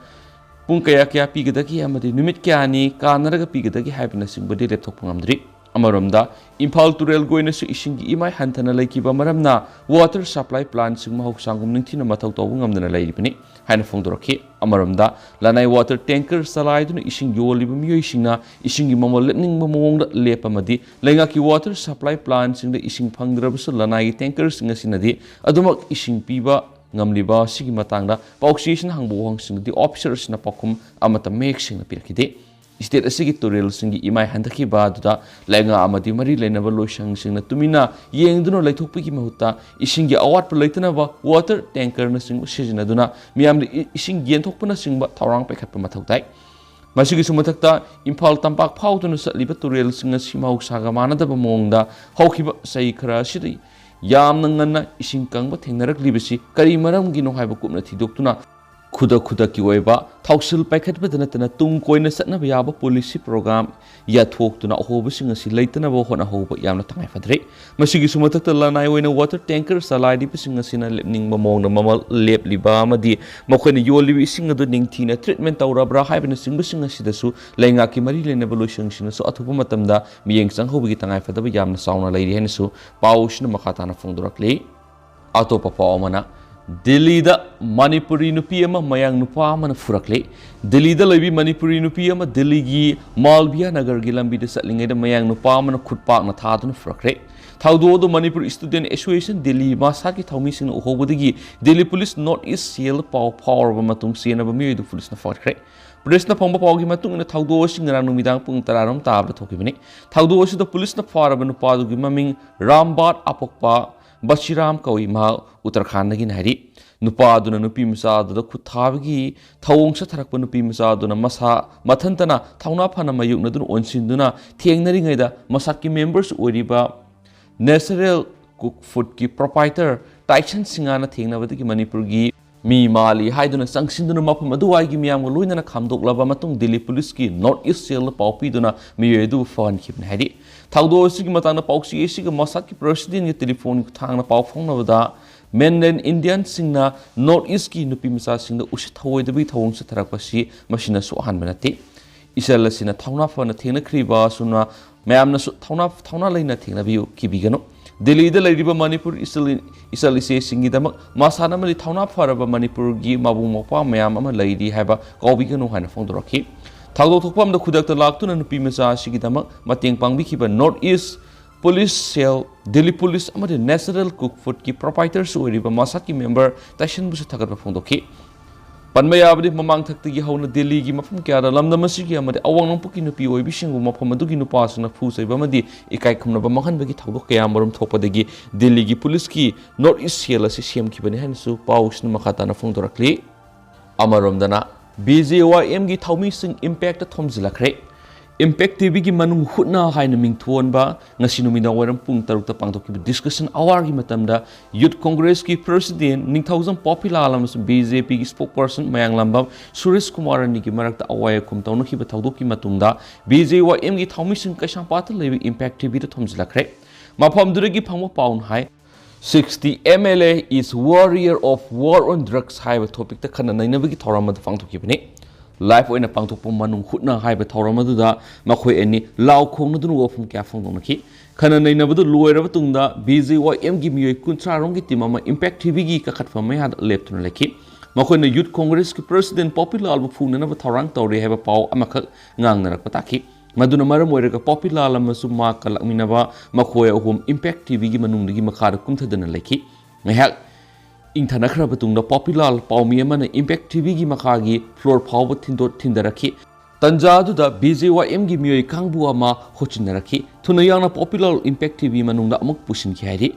ꯄꯨꯡ ꯀꯌꯥ ꯀꯌꯥ ꯄꯤꯒꯗꯒꯦ ꯑꯃꯗꯤ ꯅꯨꯃꯤꯠ ꯀꯌꯥꯅꯤ ꯀꯥꯟꯅꯔꯒ ꯄꯤꯒꯗꯒꯦ ꯍꯥꯏꯕꯅꯆꯤꯡꯕꯗꯤ ꯂꯦꯞꯊꯣꯛꯄ ꯉꯝꯗ꯭ꯔꯤ꯫ ꯑꯃꯔꯣꯝꯗ, ꯏꯝꯐꯥꯜ ꯇꯨꯔꯦꯜꯒꯤ ꯑꯣꯏꯅꯁꯨ ꯏꯁꯤꯡꯒꯤ ꯏꯃꯥꯏ ꯍꯟꯊꯅ ꯂꯩꯈꯤꯕ ꯃꯔꯝꯅ water supply plantꯁꯤꯡ ꯃꯍꯧꯁꯥꯒꯨꯝ ꯅꯤꯡꯊꯤꯅ ꯃꯊꯧ ꯇꯧꯕ ꯉꯝꯗꯅ ꯂꯩꯔꯤꯕꯅꯤ ꯍꯥꯏꯅ ꯐꯣꯡꯗꯣꯔꯛꯈꯤ꯫ ꯑꯃꯔꯣꯝꯗ, ꯂꯅꯥꯏ water tanker ꯆꯂꯥꯏꯗꯨꯅ ꯏꯁꯤꯡ ꯌꯣꯜꯂꯤꯕ ꯃꯤꯑꯣꯏꯁꯤꯡꯅ ꯏꯁꯤꯡꯒꯤ ꯃꯃꯜ ꯂꯦꯞꯅꯤꯡꯕ ꯃꯑꯣꯡꯗ ꯂꯦꯞꯄ ꯑꯃꯗꯤ ꯂꯩꯉꯥꯛꯀꯤ water supply plantꯁꯤꯡꯗ ꯏꯁꯤꯡ ꯐꯪꯗ꯭ꯔꯕꯁꯨ ꯂꯅꯥꯏꯒꯤ tankerꯁꯤꯡ ꯑꯁꯤꯅꯗꯤ ꯑꯗꯨꯃꯛ ꯏꯁꯤꯡ ꯄꯤꯕ ꯉꯝꯂꯤꯕ ꯑꯁꯤꯒꯤ ꯃꯇꯥꯡꯗ ꯄꯥꯎꯆꯦꯁꯤꯅ ꯍꯪꯕ ꯋꯥꯍꯪꯁꯤꯡꯗꯗꯤ officerꯁꯤꯡꯅ ꯄꯥꯎꯈꯨꯝ ꯑꯃꯠꯇ ꯃꯌꯦꯛ ꯁꯦꯡꯅ ꯄꯤꯔꯛꯈꯤꯗꯦ꯫ State ꯑꯁꯤꯒꯤ ꯇꯨꯔꯦꯜꯁꯤꯡꯒꯤ ꯏꯃꯥꯏ ꯍꯟꯊꯈꯤꯕ ꯑꯗꯨꯗ ꯂꯩꯉꯥꯛ ꯑꯃꯗꯤ ꯃꯔꯤ ꯂꯩꯅꯕ ꯂꯣꯏꯁꯪꯁꯤꯡꯅ ꯇꯨꯃꯤꯟꯅ ꯌꯦꯡꯗꯨꯅ ꯂꯩꯊꯣꯛꯄꯒꯤ ꯃꯍꯨꯠꯇ ꯏꯁꯤꯡꯒꯤ ꯑꯋꯥꯠꯄ ꯂꯩꯇꯅꯕ water tankerꯅꯆꯤꯡꯕ ꯁꯤꯖꯤꯟꯅꯗꯨꯅ ꯃꯤꯌꯥꯝꯗ ꯏ-, ꯏꯁꯤꯡ ꯌꯦꯟꯊꯣꯛꯄꯅꯆꯤꯡꯕ ꯊꯧꯔꯥꯡ ꯄꯥꯏꯈꯠꯄ ꯃꯊꯧ ꯇꯥꯏ꯫ ꯃꯁꯤꯒꯤꯁꯨ ꯃꯊꯛꯇ, ꯏꯝꯐꯥꯜ ꯇꯝꯄꯥꯛ ꯐꯥꯎꯗꯨꯅ ꯆꯠꯂꯤꯕ ꯇꯨꯔꯦꯜꯁꯤꯡ ꯑꯁꯤ ꯃꯍꯧꯁꯥꯒ ꯃꯥꯟꯅꯗꯕ ꯃꯑꯣꯡꯗ ꯍꯧꯈꯤꯕ ꯆꯍꯤ ꯈꯔ ꯑꯁꯤꯗ ꯌꯥꯝꯅ ꯉꯟꯅ ꯏꯁꯤꯡ ꯀꯪꯕ ꯊꯦꯡꯅꯔꯛꯂꯤꯕꯁꯤ ꯀꯔꯤ ꯃꯔꯝꯒꯤꯅꯣ ꯍꯥꯏꯕ ꯀꯨꯞꯅ ꯊꯤꯗꯣꯛꯇꯨꯅ, ꯈꯨꯗꯛ ꯈꯨꯗꯛꯀꯤ ꯑꯣꯏꯕ ꯊꯧꯁꯤꯜ ꯄꯥꯏꯈꯠꯄꯗ ꯅꯠꯇꯅ ꯇꯨꯡ ꯀꯣꯏꯅ ꯆꯠꯅꯕ ꯌꯥꯕ policy program ꯌꯥꯊꯣꯛꯇꯨꯅ ꯑꯍꯣꯕꯁꯤꯡ ꯑꯁꯤ ꯂꯩꯇꯅꯕ ꯍꯣꯠꯅꯍꯧꯕ ꯌꯥꯝꯅ ꯇꯉꯥꯏ ꯐꯗ꯭ꯔꯦ꯫ ꯃꯁꯤꯒꯤꯁꯨ ꯃꯊꯛꯇ, ꯂꯅꯥꯏ ꯑꯣꯏꯅ water tanker ꯆꯂꯥꯏꯔꯤꯕꯁꯤꯡ ꯑꯁꯤꯅ ꯂꯦꯞꯅꯤꯡꯕ ꯃꯑꯣꯡꯗ ꯃꯃꯜ ꯂꯦꯞꯂꯤꯕ ꯑꯃꯗꯤ ꯃꯈꯣꯏꯅ ꯌꯣꯜꯂꯤꯕ ꯏꯁꯤꯡ ꯑꯗꯨ ꯅꯤꯡꯊꯤꯅ treatment ꯇꯧꯔꯕ꯭ꯔꯥ ꯍꯥꯏꯕꯅꯆꯤꯡꯕꯁꯤꯡ ꯑꯁꯤꯗꯁꯨ ꯂꯩꯉꯥꯛꯀꯤ ꯃꯔꯤ ꯂꯩꯅꯕ ꯂꯣꯏꯁꯪꯁꯤꯡꯅꯁꯨ ꯑꯊꯨꯕ ꯃꯇꯝꯗ ꯃꯤꯠꯌꯦꯡ ꯆꯪꯍꯧꯕꯒꯤ ꯇꯉꯥꯏꯐꯗꯕ ꯌꯥꯝꯅ ꯆꯥꯎꯅ ꯂꯩꯔꯤ ꯍꯥꯏꯅꯁꯨ ꯄꯥꯎꯁꯤꯅ ꯃꯈꯥ ꯇꯥꯅ ꯐꯣꯡꯗꯣꯔꯛꯂꯤ꯫ ꯑꯇꯣꯞꯄ ꯄꯥꯎ ꯑꯃꯅ, ꯗꯤꯜꯂꯤꯗ ꯃꯅꯤꯄꯨꯔꯤ ꯅꯨꯄꯤ ꯑꯃ ꯃꯌꯥꯡ ꯅꯨꯄꯥ ꯑꯃꯅ ꯐꯨꯔꯛꯂꯦ꯫ ꯗꯤꯜꯂꯤꯗ ꯂꯩꯕꯤ ꯃꯅꯤꯄꯨꯔꯤ ꯅꯨꯄꯤ ꯑꯃ ꯗꯤꯜꯂꯤꯒꯤ ꯃꯥꯜꯕꯤꯌꯥ ꯅꯒꯔꯒꯤ ꯂꯝꯕꯤꯗ ꯆꯠꯂꯤꯉꯩꯗ ꯃꯌꯥꯡ ꯅꯨꯄꯥ ꯑꯃꯅ ꯈꯨꯠꯄꯥꯛꯅ ꯊꯥꯗꯨꯅ ꯐꯨꯔꯛꯈ꯭ꯔꯦ꯫ ꯊꯧꯗꯣꯛ ꯑꯗꯨ ꯃꯅꯤꯄꯨꯔ Student Association ꯗꯤꯜꯂꯤ ꯃꯁꯥꯒꯤ ꯊꯧꯃꯤꯁꯤꯡꯅ ꯎꯍꯧꯕꯗꯒꯤ Delhi police North East Cell ꯄꯥꯎ ꯐꯥꯎꯔꯕ ꯃꯇꯨꯡ ꯆꯦꯟꯅꯕ ꯃꯤꯑꯣꯏ ꯑꯗꯨ ꯄꯨꯂꯤꯁꯅ ꯐꯥꯈ꯭ꯔꯦ꯫ ꯄ꯭ꯔꯦꯁꯅ ꯐꯪꯕ ꯄꯥꯎꯒꯤ ꯃꯇꯨꯡ ꯏꯟꯅ ꯊꯧꯗꯣꯛ ꯑꯁꯤ ꯉꯔꯥꯡ ꯅꯨꯃꯤꯗꯥꯡ ꯄꯨꯡ ꯇꯔꯥꯔꯣꯝ ꯇꯥꯕꯗ ꯊꯣꯛꯈꯤꯕꯅꯤ꯫ ꯊꯧꯗꯣꯛ ꯑꯁꯤꯗ ꯄꯨꯂꯤꯁꯅ ꯐꯥꯔꯕ ꯅꯨꯄꯥꯗꯨꯒꯤ ꯃꯃꯤꯡ ꯔꯥꯝꯕꯥꯠ ꯑꯄꯣꯛꯄ ꯕꯁꯤꯔꯥꯝ ꯀꯧꯏ꯫ ꯃꯍꯥꯛ ꯎꯠꯇꯔꯈꯥꯟꯗꯒꯤꯅꯤ ꯍꯥꯏꯔꯤ꯫ ꯅꯨꯄꯥ ꯑꯗꯨꯅ ꯅꯨꯄꯤ ꯃꯆꯥ ꯑꯗꯨꯗ ꯈꯨꯠ ꯊꯥꯕꯒꯤ ꯊꯧꯑꯣꯡ ꯆꯠꯊꯔꯛꯄ ꯅꯨꯄꯤ ꯃꯆꯥ ꯑꯗꯨꯅ ꯃꯁꯥ ꯃꯊꯟꯇꯅ ꯊꯧꯅꯥ ꯐꯅ ꯃꯥꯌꯣꯛꯅꯗꯨꯅ ꯑꯣꯟꯁꯤꯟꯗꯨꯅ ꯊꯦꯡꯅꯔꯤꯉꯩꯗ ꯃꯁꯥꯛꯀꯤ ꯃꯦꯝꯕꯔꯁꯨ ꯑꯣꯏꯔꯤꯕ Natural Cook Foodꯀꯤ proprietor ꯇꯥꯏꯁꯟ ꯁꯤꯡꯍꯅ ꯊꯦꯡꯅꯕꯗꯒꯤ ꯃꯅꯤꯄꯨꯔꯒꯤ ꯃꯤ ꯃꯥꯜꯂꯤ ꯍꯥꯏꯗꯨꯅ ꯆꯪꯁꯤꯟꯗꯨꯅ ꯃꯐꯝ ꯑꯗꯨꯋꯥꯏꯒꯤ ꯃꯤꯌꯥꯝꯒ ꯂꯣꯏꯅꯅ ꯈꯥꯝꯗꯣꯛꯂꯕ ꯃꯇꯨꯡ ꯗꯤꯜꯂꯤ ꯄꯨꯂꯤꯁꯀꯤ North East Cellꯗ ꯄꯥꯎ ꯄꯤꯗꯨꯅ ꯃꯤꯑꯣꯏ ꯑꯗꯨꯕꯨ ꯐꯍꯟꯈꯤꯕꯅꯤ ꯍꯥꯏꯔꯤ꯫ ꯊꯧꯗꯣꯛ ꯑꯁꯤꯒꯤ ꯃꯇꯥꯡꯗ ꯄꯥꯎꯆꯦ ꯑꯁꯤꯒ ꯃꯁꯥꯛꯀꯤ presidentꯒ telephone ꯊꯥꯡꯅ ꯄꯥꯎ ꯐꯥꯎꯅꯕꯗ Mainland Indianꯁꯤꯡꯅ North Eastꯀꯤ ꯅꯨꯄꯤ ꯃꯆꯥꯁꯤꯡꯗ ꯎꯁꯤꯠ ꯊꯑꯣꯏꯗꯕꯒꯤ ꯊꯧꯑꯣꯡ ꯆꯠꯊꯔꯛꯄꯁꯤ ꯃꯁꯤꯅꯁꯨ ꯑꯍꯥꯟꯕ ꯅꯠꯇꯦ꯫ ꯏꯆꯜ ꯑꯁꯤꯅ ꯊꯧꯅꯥ ꯐꯅ ꯊꯦꯡꯅꯈ꯭ꯔꯤꯕ ꯑꯁꯨꯝꯅ ꯃꯌꯥꯝꯅꯁꯨ ꯊꯧꯅꯥ ꯊꯧꯅꯥ ꯂꯩꯅ ꯊꯦꯡꯅꯕꯤꯌꯨ, ꯀꯤꯕꯤꯒꯅꯨ꯫ ꯗꯦꯜꯂꯤꯗ ꯂꯩꯔꯤꯕ ꯃꯅꯤꯄꯨꯔ ꯏꯆꯜ ꯏꯆꯜ ꯏꯆꯦꯁꯤꯡꯒꯤꯗꯃꯛ ꯃꯁꯥꯟꯅ ꯑꯃꯗꯤ ꯊꯧꯅꯥ ꯐꯔꯕ ꯃꯅꯤꯄꯨꯔꯒꯤ ꯃꯕꯨꯡ ꯃꯧꯄ꯭ꯋꯥ ꯃꯌꯥꯝ ꯑꯃ ꯂꯩꯔꯤ ꯍꯥꯏꯕ ꯀꯥꯎꯕꯤꯒꯅꯨ ꯍꯥꯏꯅ ꯐꯣꯡꯗꯣꯔꯛꯈꯤ꯫ ꯊꯧꯗꯣꯛ ꯊꯣꯛꯄ ꯑꯃꯗ ꯈꯨꯗꯛꯇ ꯂꯥꯛꯇꯨꯅ ꯅꯨꯄꯤ ꯃꯆꯥ ꯑꯁꯤꯒꯤꯗꯃꯛ ꯃꯇꯦꯡ ꯄꯥꯡꯕꯤꯈꯤꯕ North East Police Cell, Delhi Police ꯑꯃꯗꯤ Natural Cook Foodꯀꯤ proprietorꯁꯨ ꯑꯣꯏꯔꯤꯕ ꯃꯁꯥꯛꯀꯤ member ꯇꯥꯏꯁꯟꯕꯨꯁꯨ ꯊꯥꯒꯠꯄ ꯐꯣꯡꯗꯣꯛꯈꯤ꯫ ꯄꯟꯕ ꯌꯥꯕꯗꯤ ꯃꯃꯥꯡ ꯊꯛꯇꯒꯤ ꯍꯧꯅ ꯗꯦꯜꯂꯤꯒꯤ ꯃꯐꯝ ꯀꯌꯥꯗ ꯂꯝꯗꯝ ꯑꯁꯤꯒꯤ ꯑꯃꯗꯤ ꯑꯋꯥꯡ ꯅꯣꯡꯄꯣꯛꯀꯤ ꯅꯨꯄꯤ ꯑꯣꯏꯕꯤꯁꯤꯡꯕꯨ ꯃꯐꯝ ꯑꯗꯨꯒꯤ ꯅꯨꯄꯥꯁꯤꯡꯅ ꯐꯨ ꯆꯩꯕ ꯑꯃꯗꯤ ꯏꯀꯥꯏ ꯈꯨꯝꯅꯕ ꯃꯥꯡꯍꯟꯕꯒꯤ ꯊꯧꯗꯣꯛ ꯀꯌꯥ ꯃꯔꯨꯝ ꯊꯣꯛꯄꯗꯒꯤ ꯗꯦꯜꯂꯤꯒꯤ ꯄꯨꯂꯤꯁꯀꯤ North East Cell ꯑꯁꯤ ꯁꯦꯝꯈꯤꯕꯅꯤ ꯍꯥꯏꯅꯁꯨ ꯄꯥꯎꯁꯤꯅ ꯃꯈꯥ ꯇꯥꯅ ꯐꯣꯡꯗꯣꯔꯛꯂꯤ꯫ ꯑꯃꯔꯣꯝꯗꯅ, BJYMꯒꯤ ꯊꯧꯃꯤꯁꯤꯡ Impactꯇ ꯊꯣꯝꯖꯤꯜꯂꯛꯈ꯭ꯔꯦ꯫ Impact TVꯒꯤ ꯃꯅꯨꯡ ꯍꯨꯠꯅ ꯍꯥꯏꯅ ꯃꯤꯡꯊꯣꯟꯕ ꯉꯁꯤ ꯅꯨꯃꯤꯗꯥꯡ ꯋꯥꯏꯔꯝ ꯄꯨꯡ ꯇꯔꯨꯛꯇ ꯄꯥꯡꯊꯣꯛꯈꯤꯕ discussion hourꯒꯤ ꯃꯇꯝꯗ Youth Congressꯀꯤ President ꯅꯤꯡꯊꯧꯖꯝ ꯄꯣꯄꯤꯂꯥꯜ ꯑꯃꯁꯨꯡ BJPꯒꯤ spokesperson ꯃꯌꯥꯡꯂꯝꯕꯝ ꯁꯨꯔꯦꯁ ꯀꯨꯃꯥꯔ ꯑꯅꯤꯒꯤ ꯃꯔꯛꯇ ꯑꯋꯥ ꯑꯈꯨꯝ ꯇꯧꯅꯈꯤꯕ ꯊꯧꯗꯣꯛꯀꯤ ꯃꯇꯨꯡꯗ BJYMꯒꯤ ꯊꯧꯃꯤꯁꯤꯡ ꯀꯩꯁꯥꯝꯄꯥꯠꯇ ꯂꯩꯕ Impact TVꯗ ꯊꯣꯝꯖꯤꯜꯂꯛꯈ꯭ꯔꯦ꯫ ꯃꯐꯝꯗꯨꯗꯒꯤ ꯐꯪꯕ ꯄꯥꯎꯅ ꯍꯥꯏ, "Sixty MLA is warrior of war on drugs" ꯍꯥꯏꯕ topicꯇ ꯈꯟꯅ ꯅꯩꯅꯕꯒꯤ ꯊꯧꯔꯝ ꯑꯗꯨ ꯄꯥꯡꯊꯣꯛꯈꯤꯕꯅꯤ꯫ Live ꯑꯣꯏꯅ ꯄꯥꯡꯊꯣꯛꯄ ꯃꯅꯨꯡ ꯍꯨꯠꯅ ꯍꯥꯏꯕ ꯊꯧꯔꯝ ꯑꯗꯨꯗ ꯃꯈꯣꯏ ꯑꯅꯤ ꯂꯥꯎ ꯈꯣꯡꯅꯗꯨꯅ ꯋꯥꯐꯝ ꯀꯌꯥ ꯐꯣꯡꯗꯣꯛꯅꯈꯤ꯫ ꯈꯟꯅ ꯅꯩꯅꯕꯗꯨ ꯂꯣꯏꯔꯕ ꯇꯨꯡꯗ BJYMꯒꯤ ꯃꯤꯑꯣꯏ ꯀꯨꯟꯊ꯭ꯔꯥ ꯔꯣꯝꯒꯤ team ꯑꯃ Impact TVꯒꯤ ꯀꯥꯈꯠꯐꯝ ꯃꯌꯥꯗ ꯂꯦꯞꯇꯨꯅ ꯂꯩꯈꯤ꯫ ꯃꯈꯣꯏꯅ Youth Congressꯀꯤ President ꯄꯣꯄꯤꯂꯥꯜꯕꯨ ꯐꯨꯅꯅꯕ ꯊꯧꯔꯥꯡ ꯇꯧꯔꯤ ꯍꯥꯏꯕ ꯄꯥꯎ ꯑꯃꯈꯛ ꯉꯥꯡꯅꯔꯛꯄ ꯇꯥꯈꯤ꯫ ꯃꯗꯨꯅ ꯃꯔꯝ ꯑꯣꯏꯔꯒ ꯄꯣꯄꯤꯂꯥꯜ ꯑꯃꯁꯨꯡ ꯃꯍꯥꯛꯀ ꯂꯥꯛꯃꯤꯟꯅꯕ ꯃꯈꯣꯏ ꯑꯍꯨꯝ Impact TVꯒꯤ ꯃꯅꯨꯡꯗꯒꯤ ꯃꯈꯥꯗ ꯀꯨꯝꯊꯗꯨꯅ ꯂꯩꯈꯤ꯫ ꯉꯥꯏꯍꯥꯛ ꯏꯪꯊꯅꯈ꯭ꯔꯕ ꯇꯨꯡꯗ ꯄꯣꯄꯤꯂꯥꯜ ꯄꯥꯎꯃꯤ ꯑꯃꯅ Impact TVꯒꯤ ꯃꯈꯥꯒꯤ floor ꯐꯥꯎꯕ ꯊꯤꯟꯗꯣꯛ ꯊꯤꯟꯊꯔꯛꯈꯤ꯫ ꯇꯟꯖꯥ ꯑꯗꯨꯗ BJYMꯒꯤ ꯃꯤꯑꯣꯏ ꯀꯥꯡꯕꯨ ꯑꯃ ꯍꯣꯠꯆꯤꯟꯅꯔꯛꯈꯤ꯫ ꯊꯨꯅ ꯌꯥꯡꯅ ꯄꯣꯄꯤꯂꯥꯜ Impact TV ꯃꯅꯨꯡꯗ ꯑꯃꯨꯛ ꯄꯨꯁꯤꯟꯈꯤ ꯍꯥꯏꯔꯤ꯫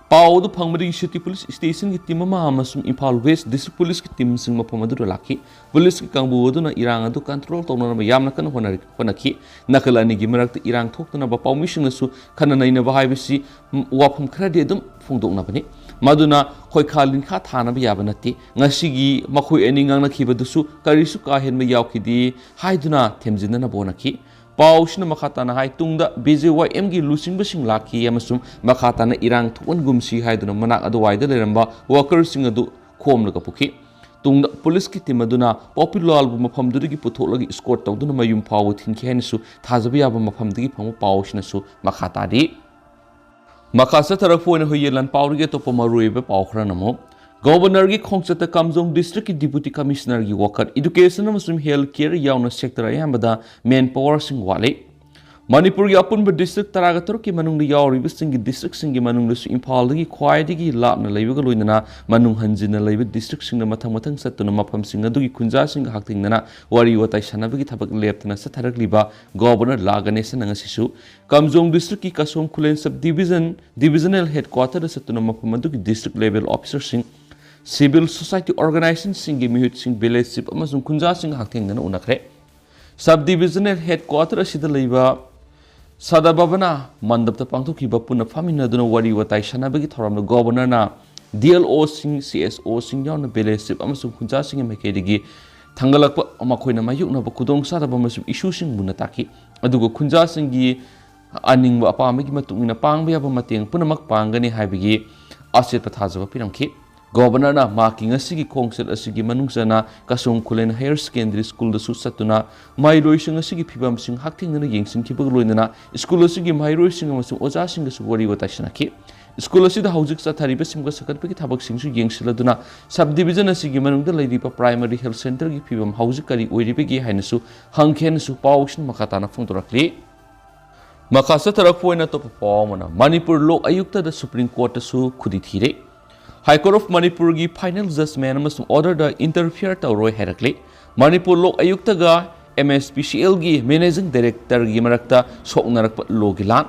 ꯄꯥꯎ ꯑꯗꯨ ꯐꯪꯕꯗꯒꯤ City Police Stationꯒꯤ team ꯑꯃ ꯑꯃꯁꯨꯡ ꯏꯝꯐꯥꯜ West District Policeꯀꯤ teamꯁꯤꯡ ꯃꯐꯝ ꯑꯗꯨꯗ ꯂꯥꯛꯈꯤ꯫ ꯄꯨꯂꯤꯁꯀꯤ ꯀꯥꯡꯕꯨ ꯑꯗꯨꯅ ꯏꯔꯥꯡ ꯑꯗꯨ control ꯇꯧꯅꯅꯕ ꯌꯥꯝꯅ ꯀꯟꯅ ꯍꯣꯠꯅꯔꯤ-, ꯍꯣꯠꯅꯈꯤ꯫ ꯅꯥꯀꯜ ꯑꯅꯤꯒꯤ ꯃꯔꯛꯇ ꯏꯔꯥꯡ ꯊꯣꯛꯇꯅꯕ ꯄꯥꯎꯃꯤꯁꯤꯡꯅꯁꯨ ꯈꯟꯅ ꯅꯩꯅꯕ ꯍꯥꯏꯕꯁꯤ, ꯎꯝ, ꯋꯥꯐꯝ ꯈꯔꯗꯤ ꯑꯗꯨꯝ ꯐꯣꯡꯗꯣꯛꯅꯕꯅꯤ꯫ ꯃꯗꯨꯅ ꯈꯣꯏꯈꯥ ꯂꯤꯟꯈꯥ ꯊꯥꯅꯕ ꯌꯥꯕ ꯅꯠꯇꯦ꯫ ꯉꯁꯤꯒꯤ ꯃꯈꯣꯏ ꯑꯅꯤ ꯉꯥꯡꯅꯈꯤꯕꯗꯨꯁꯨ ꯀꯔꯤꯁꯨ ꯀꯥ ꯍꯦꯟꯕ ꯌꯥꯎꯈꯤꯗꯦ ꯍꯥꯏꯗꯨꯅ ꯊꯦꯝꯖꯤꯟꯅꯅꯕ ꯍꯣꯠꯅꯈꯤ꯫ ꯄꯥꯎꯁꯤꯅ ꯃꯈꯥ ꯇꯥꯅ ꯍꯥꯏ, ꯇꯨꯡꯗ BJYMꯒꯤ ꯂꯨꯆꯤꯡꯕꯁꯤꯡ ꯂꯥꯛꯈꯤ ꯑꯃꯁꯨꯡ ꯃꯈꯥ ꯇꯥꯅ ꯏꯔꯥꯡ ꯊꯣꯛꯍꯟꯒꯨꯝꯁꯤ ꯍꯥꯏꯗꯨꯅ ꯃꯅꯥꯛ ꯑꯗꯨꯋꯥꯏꯗ ꯂꯩꯔꯝꯕ workerꯁꯤꯡ ꯑꯗꯨ ꯈꯣꯝꯂꯒ ꯄꯨꯈꯤ꯫ ꯇꯨꯡꯗ ꯄꯨꯂꯤꯁꯀꯤ ꯇꯤꯝ ꯑꯗꯨꯅ ꯄꯣꯄꯤꯂꯥꯜꯕꯨ ꯃꯐꯝꯗꯨꯗꯒꯤ ꯄꯨꯊꯣꯛꯂꯒ ꯏꯁꯀꯣꯔꯠ ꯇꯧꯗꯨꯅ ꯃꯌꯨꯝ ꯐꯥꯎꯕ ꯊꯤꯟꯈꯤ ꯍꯥꯏꯅꯁꯨ ꯊꯥꯖꯕ ꯌꯥꯕ ꯃꯐꯝꯗꯒꯤ ꯐꯪꯕ ꯄꯥꯎ ꯑꯁꯤꯅꯁꯨ ꯃꯈꯥ ꯇꯥꯔꯤ꯫ ꯃꯈꯥ ꯆꯠꯊꯔꯛꯄ ꯑꯣꯏꯅ ꯍꯨꯏꯌꯦꯟ ꯂꯥꯟ ꯄꯥꯎꯗꯒꯤ ꯑꯇꯣꯞꯄ ꯃꯔꯨꯑꯣꯏꯕ ꯄꯥꯎ ꯈꯔꯅ ꯑꯃꯨꯛ, ꯒꯣꯕꯔꯅꯔꯒꯤ ꯈꯣꯡꯆꯠꯇ ꯀꯥꯝꯖꯣꯡ ꯗꯤꯁꯇ꯭ꯔꯤꯛꯀꯤ ꯗꯤꯄꯨꯇꯤ ꯀꯃꯤꯁꯅꯔꯒꯤ ꯋꯥꯀꯠ, ꯏꯗꯨꯀꯦꯁꯟ ꯑꯃꯁꯨꯡ ꯍꯦꯜꯊ ꯀꯦꯌꯔ ꯌꯥꯎꯅ ꯁꯦꯛꯇꯔ ꯑꯌꯥꯝꯕꯗ ꯃꯦꯟ ꯄꯥꯋꯔꯁꯤꯡ ꯋꯥꯠꯂꯤ꯫ ꯃꯅꯤꯄꯨꯔꯒꯤ ꯑꯄꯨꯟꯕ ꯗꯤꯁꯇ꯭ꯔꯤꯛ ꯇꯔꯥꯒ ꯇꯔꯨꯛꯀꯤ ꯃꯅꯨꯡꯗ ꯌꯥꯎꯔꯤꯕꯁꯤꯡꯒꯤ ꯗꯤꯁꯇ꯭ꯔꯤꯛꯁꯤꯡꯒꯤ ꯃꯅꯨꯡꯗꯁꯨ ꯏꯝꯐꯥꯜꯗꯒꯤ ꯈ꯭ꯋꯥꯏꯗꯒꯤ ꯂꯥꯞꯅ ꯂꯩꯕꯒ ꯂꯣꯏꯅꯅ ꯃꯅꯨꯡ ꯍꯟꯖꯤꯟꯅ ꯂꯩꯕ ꯗꯤꯁꯇ꯭ꯔꯤꯛꯁꯤꯡꯗ ꯃꯊꯪ ꯃꯊꯪ ꯆꯠꯇꯨꯅ ꯃꯐꯝꯁꯤꯡ ꯑꯗꯨꯒꯤ ꯈꯨꯟꯖꯥꯁꯤꯡꯒ ꯍꯛꯊꯦꯡꯅꯅ ꯋꯥꯔꯤ ꯋꯥꯇꯥꯏ ꯁꯥꯟꯅꯕꯒꯤ ꯊꯕꯛ ꯂꯦꯞꯇꯅ ꯆꯠꯊꯔꯛꯂꯤꯕ ꯒꯣꯕꯔꯅꯔ ꯂꯥ ꯒꯅꯦꯁꯟꯅ ꯉꯁꯤꯁꯨ ꯀꯥꯝꯖꯣꯡ ꯗꯤꯁꯇ꯭ꯔꯤꯛꯀꯤ ꯀꯥꯁꯣꯡ ꯈꯨꯂꯦꯟ ꯁꯕ ꯗꯤꯕꯤꯖꯟ, ꯗꯤꯕꯤꯖꯅꯦꯜ ꯍꯦꯗꯀ꯭ꯋꯥꯇꯔꯗ ꯆꯠꯇꯨꯅ ꯃꯐꯝ ꯑꯗꯨꯒꯤ ꯗꯤꯁꯇ꯭ꯔꯤꯛ ꯂꯦꯚꯦꯜ ꯑꯣꯐꯤꯁꯔꯁꯤꯡ, ꯁꯤꯚꯤꯜ ꯁꯣꯁꯥꯏꯇꯤ ꯑꯣꯔꯒꯅꯥꯏꯖꯦꯁꯟꯁꯤꯡꯒꯤ ꯃꯤꯍꯨꯠꯁꯤꯡ, ꯚꯤꯂꯦꯖ ꯆꯤꯐ ꯑꯃꯁꯨꯡ ꯈꯨꯟꯖꯥꯁꯤꯡꯒ ꯍꯛꯊꯦꯡꯅꯅ ꯎꯅꯈ꯭ꯔꯦ꯫ ꯁꯕ ꯗꯤꯕꯤꯖꯅꯦꯜ ꯍꯦꯗꯀ꯭ꯋꯥꯇꯔ ꯑꯁꯤꯗ ꯂꯩꯕ ꯁꯗꯥ ꯚꯕꯅꯥ ꯃꯟꯗꯞꯇ ꯄꯥꯡꯊꯣꯛꯈꯤꯕ ꯄꯨꯟꯅ ꯐꯝꯃꯤꯟꯅꯗꯨꯅ ꯋꯥꯔꯤ ꯋꯥꯇꯥꯏ ꯁꯥꯟꯅꯕꯒꯤ ꯊꯧꯔꯝꯗ ꯒꯣꯕꯔꯅꯔꯅ ꯗꯤ ꯑꯦꯜ ꯑꯣꯁꯤꯡ, ꯁꯤ ꯑꯦꯁ ꯑꯣꯁꯤꯡ ꯌꯥꯎꯅ ꯚꯤꯂꯦꯖ ꯆꯤꯐ ꯑꯃꯁꯨꯡ ꯈꯨꯟꯖꯥꯁꯤꯡꯒꯤ ꯃꯥꯏꯀꯩꯗꯒꯤ ꯊꯥꯡꯒꯠꯂꯛꯄ ꯃꯈꯣꯏꯅ ꯃꯥꯌꯣꯛꯅꯕ ꯈꯨꯗꯣꯡꯆꯥꯗꯕ ꯑꯃꯁꯨꯡ ꯏꯁꯨꯁꯤꯡ ꯃꯨꯟꯅ ꯇꯥꯛꯈꯤ꯫ ꯑꯗꯨꯒ ꯈꯨꯟꯖꯥꯁꯤꯡꯒꯤ ꯑꯅꯤꯡꯕ ꯑꯄꯥꯝꯕꯒꯤ ꯃꯇꯨꯡ ꯏꯟꯅ ꯄꯥꯡꯕ ꯌꯥꯕ ꯃꯇꯦꯡ ꯄꯨꯝꯅꯃꯛ ꯄꯥꯡꯒꯅꯤ ꯍꯥꯏꯕꯒꯤ ꯑꯆꯦꯠꯄ ꯊꯥꯖꯕ ꯄꯤꯔꯝꯈꯤ꯫ ꯒꯣꯕꯔꯅꯔꯅ ꯃꯍꯥꯛꯀꯤ ꯉꯁꯤꯒꯤ ꯈꯣꯡꯆꯠ ꯑꯁꯤꯒꯤ ꯃꯅꯨꯡ ꯆꯟꯅ ꯀꯥꯁꯣꯡ ꯈꯨꯂꯦꯟ ꯍꯥꯌꯔ ꯁꯦꯀꯦꯟꯗꯔꯤ ꯁ꯭ꯀꯨꯜꯗꯁꯨ ꯆꯠꯇꯨꯅ ꯃꯍꯩꯔꯣꯏꯁꯤꯡ ꯑꯁꯤꯒꯤ ꯐꯤꯕꯝꯁꯤꯡ ꯍꯛꯊꯦꯡꯅꯅ ꯌꯦꯡꯁꯤꯟꯈꯤꯕꯒ ꯂꯣꯏꯅꯅ ꯁ꯭ꯀꯨꯜ ꯑꯁꯤꯒꯤ ꯃꯍꯩꯔꯣꯏꯁꯤꯡ ꯑꯃꯁꯨꯡ ꯑꯣꯖꯥꯁꯤꯡꯒꯁꯨ ꯋꯥꯔꯤ ꯋꯥꯇꯥꯏ ꯁꯥꯟꯅꯈꯤ꯫ ꯁ꯭ꯀꯨꯜ ꯑꯁꯤꯗ ꯍꯧꯖꯤꯛ ꯆꯠꯊꯔꯤꯕ ꯁꯦꯝꯒꯠ ꯁꯥꯒꯠꯄꯒꯤ ꯊꯕꯛꯁꯤꯡꯁꯨ ꯌꯦꯡꯁꯤꯜꯂꯗꯨꯅ ꯁꯕ ꯗꯤꯕꯤꯖꯟ ꯑꯁꯤꯒꯤ ꯃꯅꯨꯡꯗ ꯂꯩꯔꯤꯕ ꯄ꯭ꯔꯥꯏꯃꯔꯤ ꯍꯦꯜꯊ ꯁꯦꯟꯇꯔꯒꯤ ꯐꯤꯕꯝ ꯍꯧꯖꯤꯛ ꯀꯔꯤ ꯑꯣꯏꯔꯤꯕꯒꯦ ꯍꯥꯏꯅꯁꯨ ꯍꯪꯈꯤ ꯍꯥꯏꯅꯁꯨ ꯄꯥꯎꯁꯤꯡ ꯃꯈꯥ ꯇꯥꯅ ꯐꯣꯡꯗꯣꯔꯛꯂꯤ꯫ ꯃꯈꯥ ꯆꯠꯊꯔꯛꯄ ꯑꯣꯏꯅ ꯑꯇꯣꯞꯄ ꯄꯥꯎ ꯑꯃꯅ, ꯃꯅꯤꯄꯨꯔ ꯂꯣꯛ ꯑꯌꯨꯛꯇꯗ ꯁꯨꯄ꯭ꯔꯤꯝ ꯀꯣꯔꯠꯇꯁꯨ ꯈꯨꯗꯤ ꯊꯤꯔꯦ꯫ ꯍꯥꯏ ꯀꯣꯔꯠ ꯑꯣꯐ ꯃꯅꯤꯄꯨꯔꯒꯤ ꯐꯥꯏꯅꯦꯜ ꯖꯖꯃꯦꯟ ꯑꯃꯁꯨꯡ ꯑꯣꯔꯗꯔꯗ ꯏꯟꯇꯔꯐꯤꯌꯔ ꯇꯧꯔꯣꯏ ꯍꯥꯏꯔꯛꯂꯤ꯫ Manipur Lok ꯑꯌꯨꯛꯇꯒ M S P ꯁꯤ ꯑꯦꯜꯒꯤ ꯃꯦꯅꯦꯖꯤꯡ ꯗꯥꯏꯔꯦꯛꯇꯔꯒꯤ ꯃꯔꯛꯇ ꯁꯣꯛꯅꯔꯛꯄ ꯂꯣꯒꯤ ꯂꯥꯟ꯫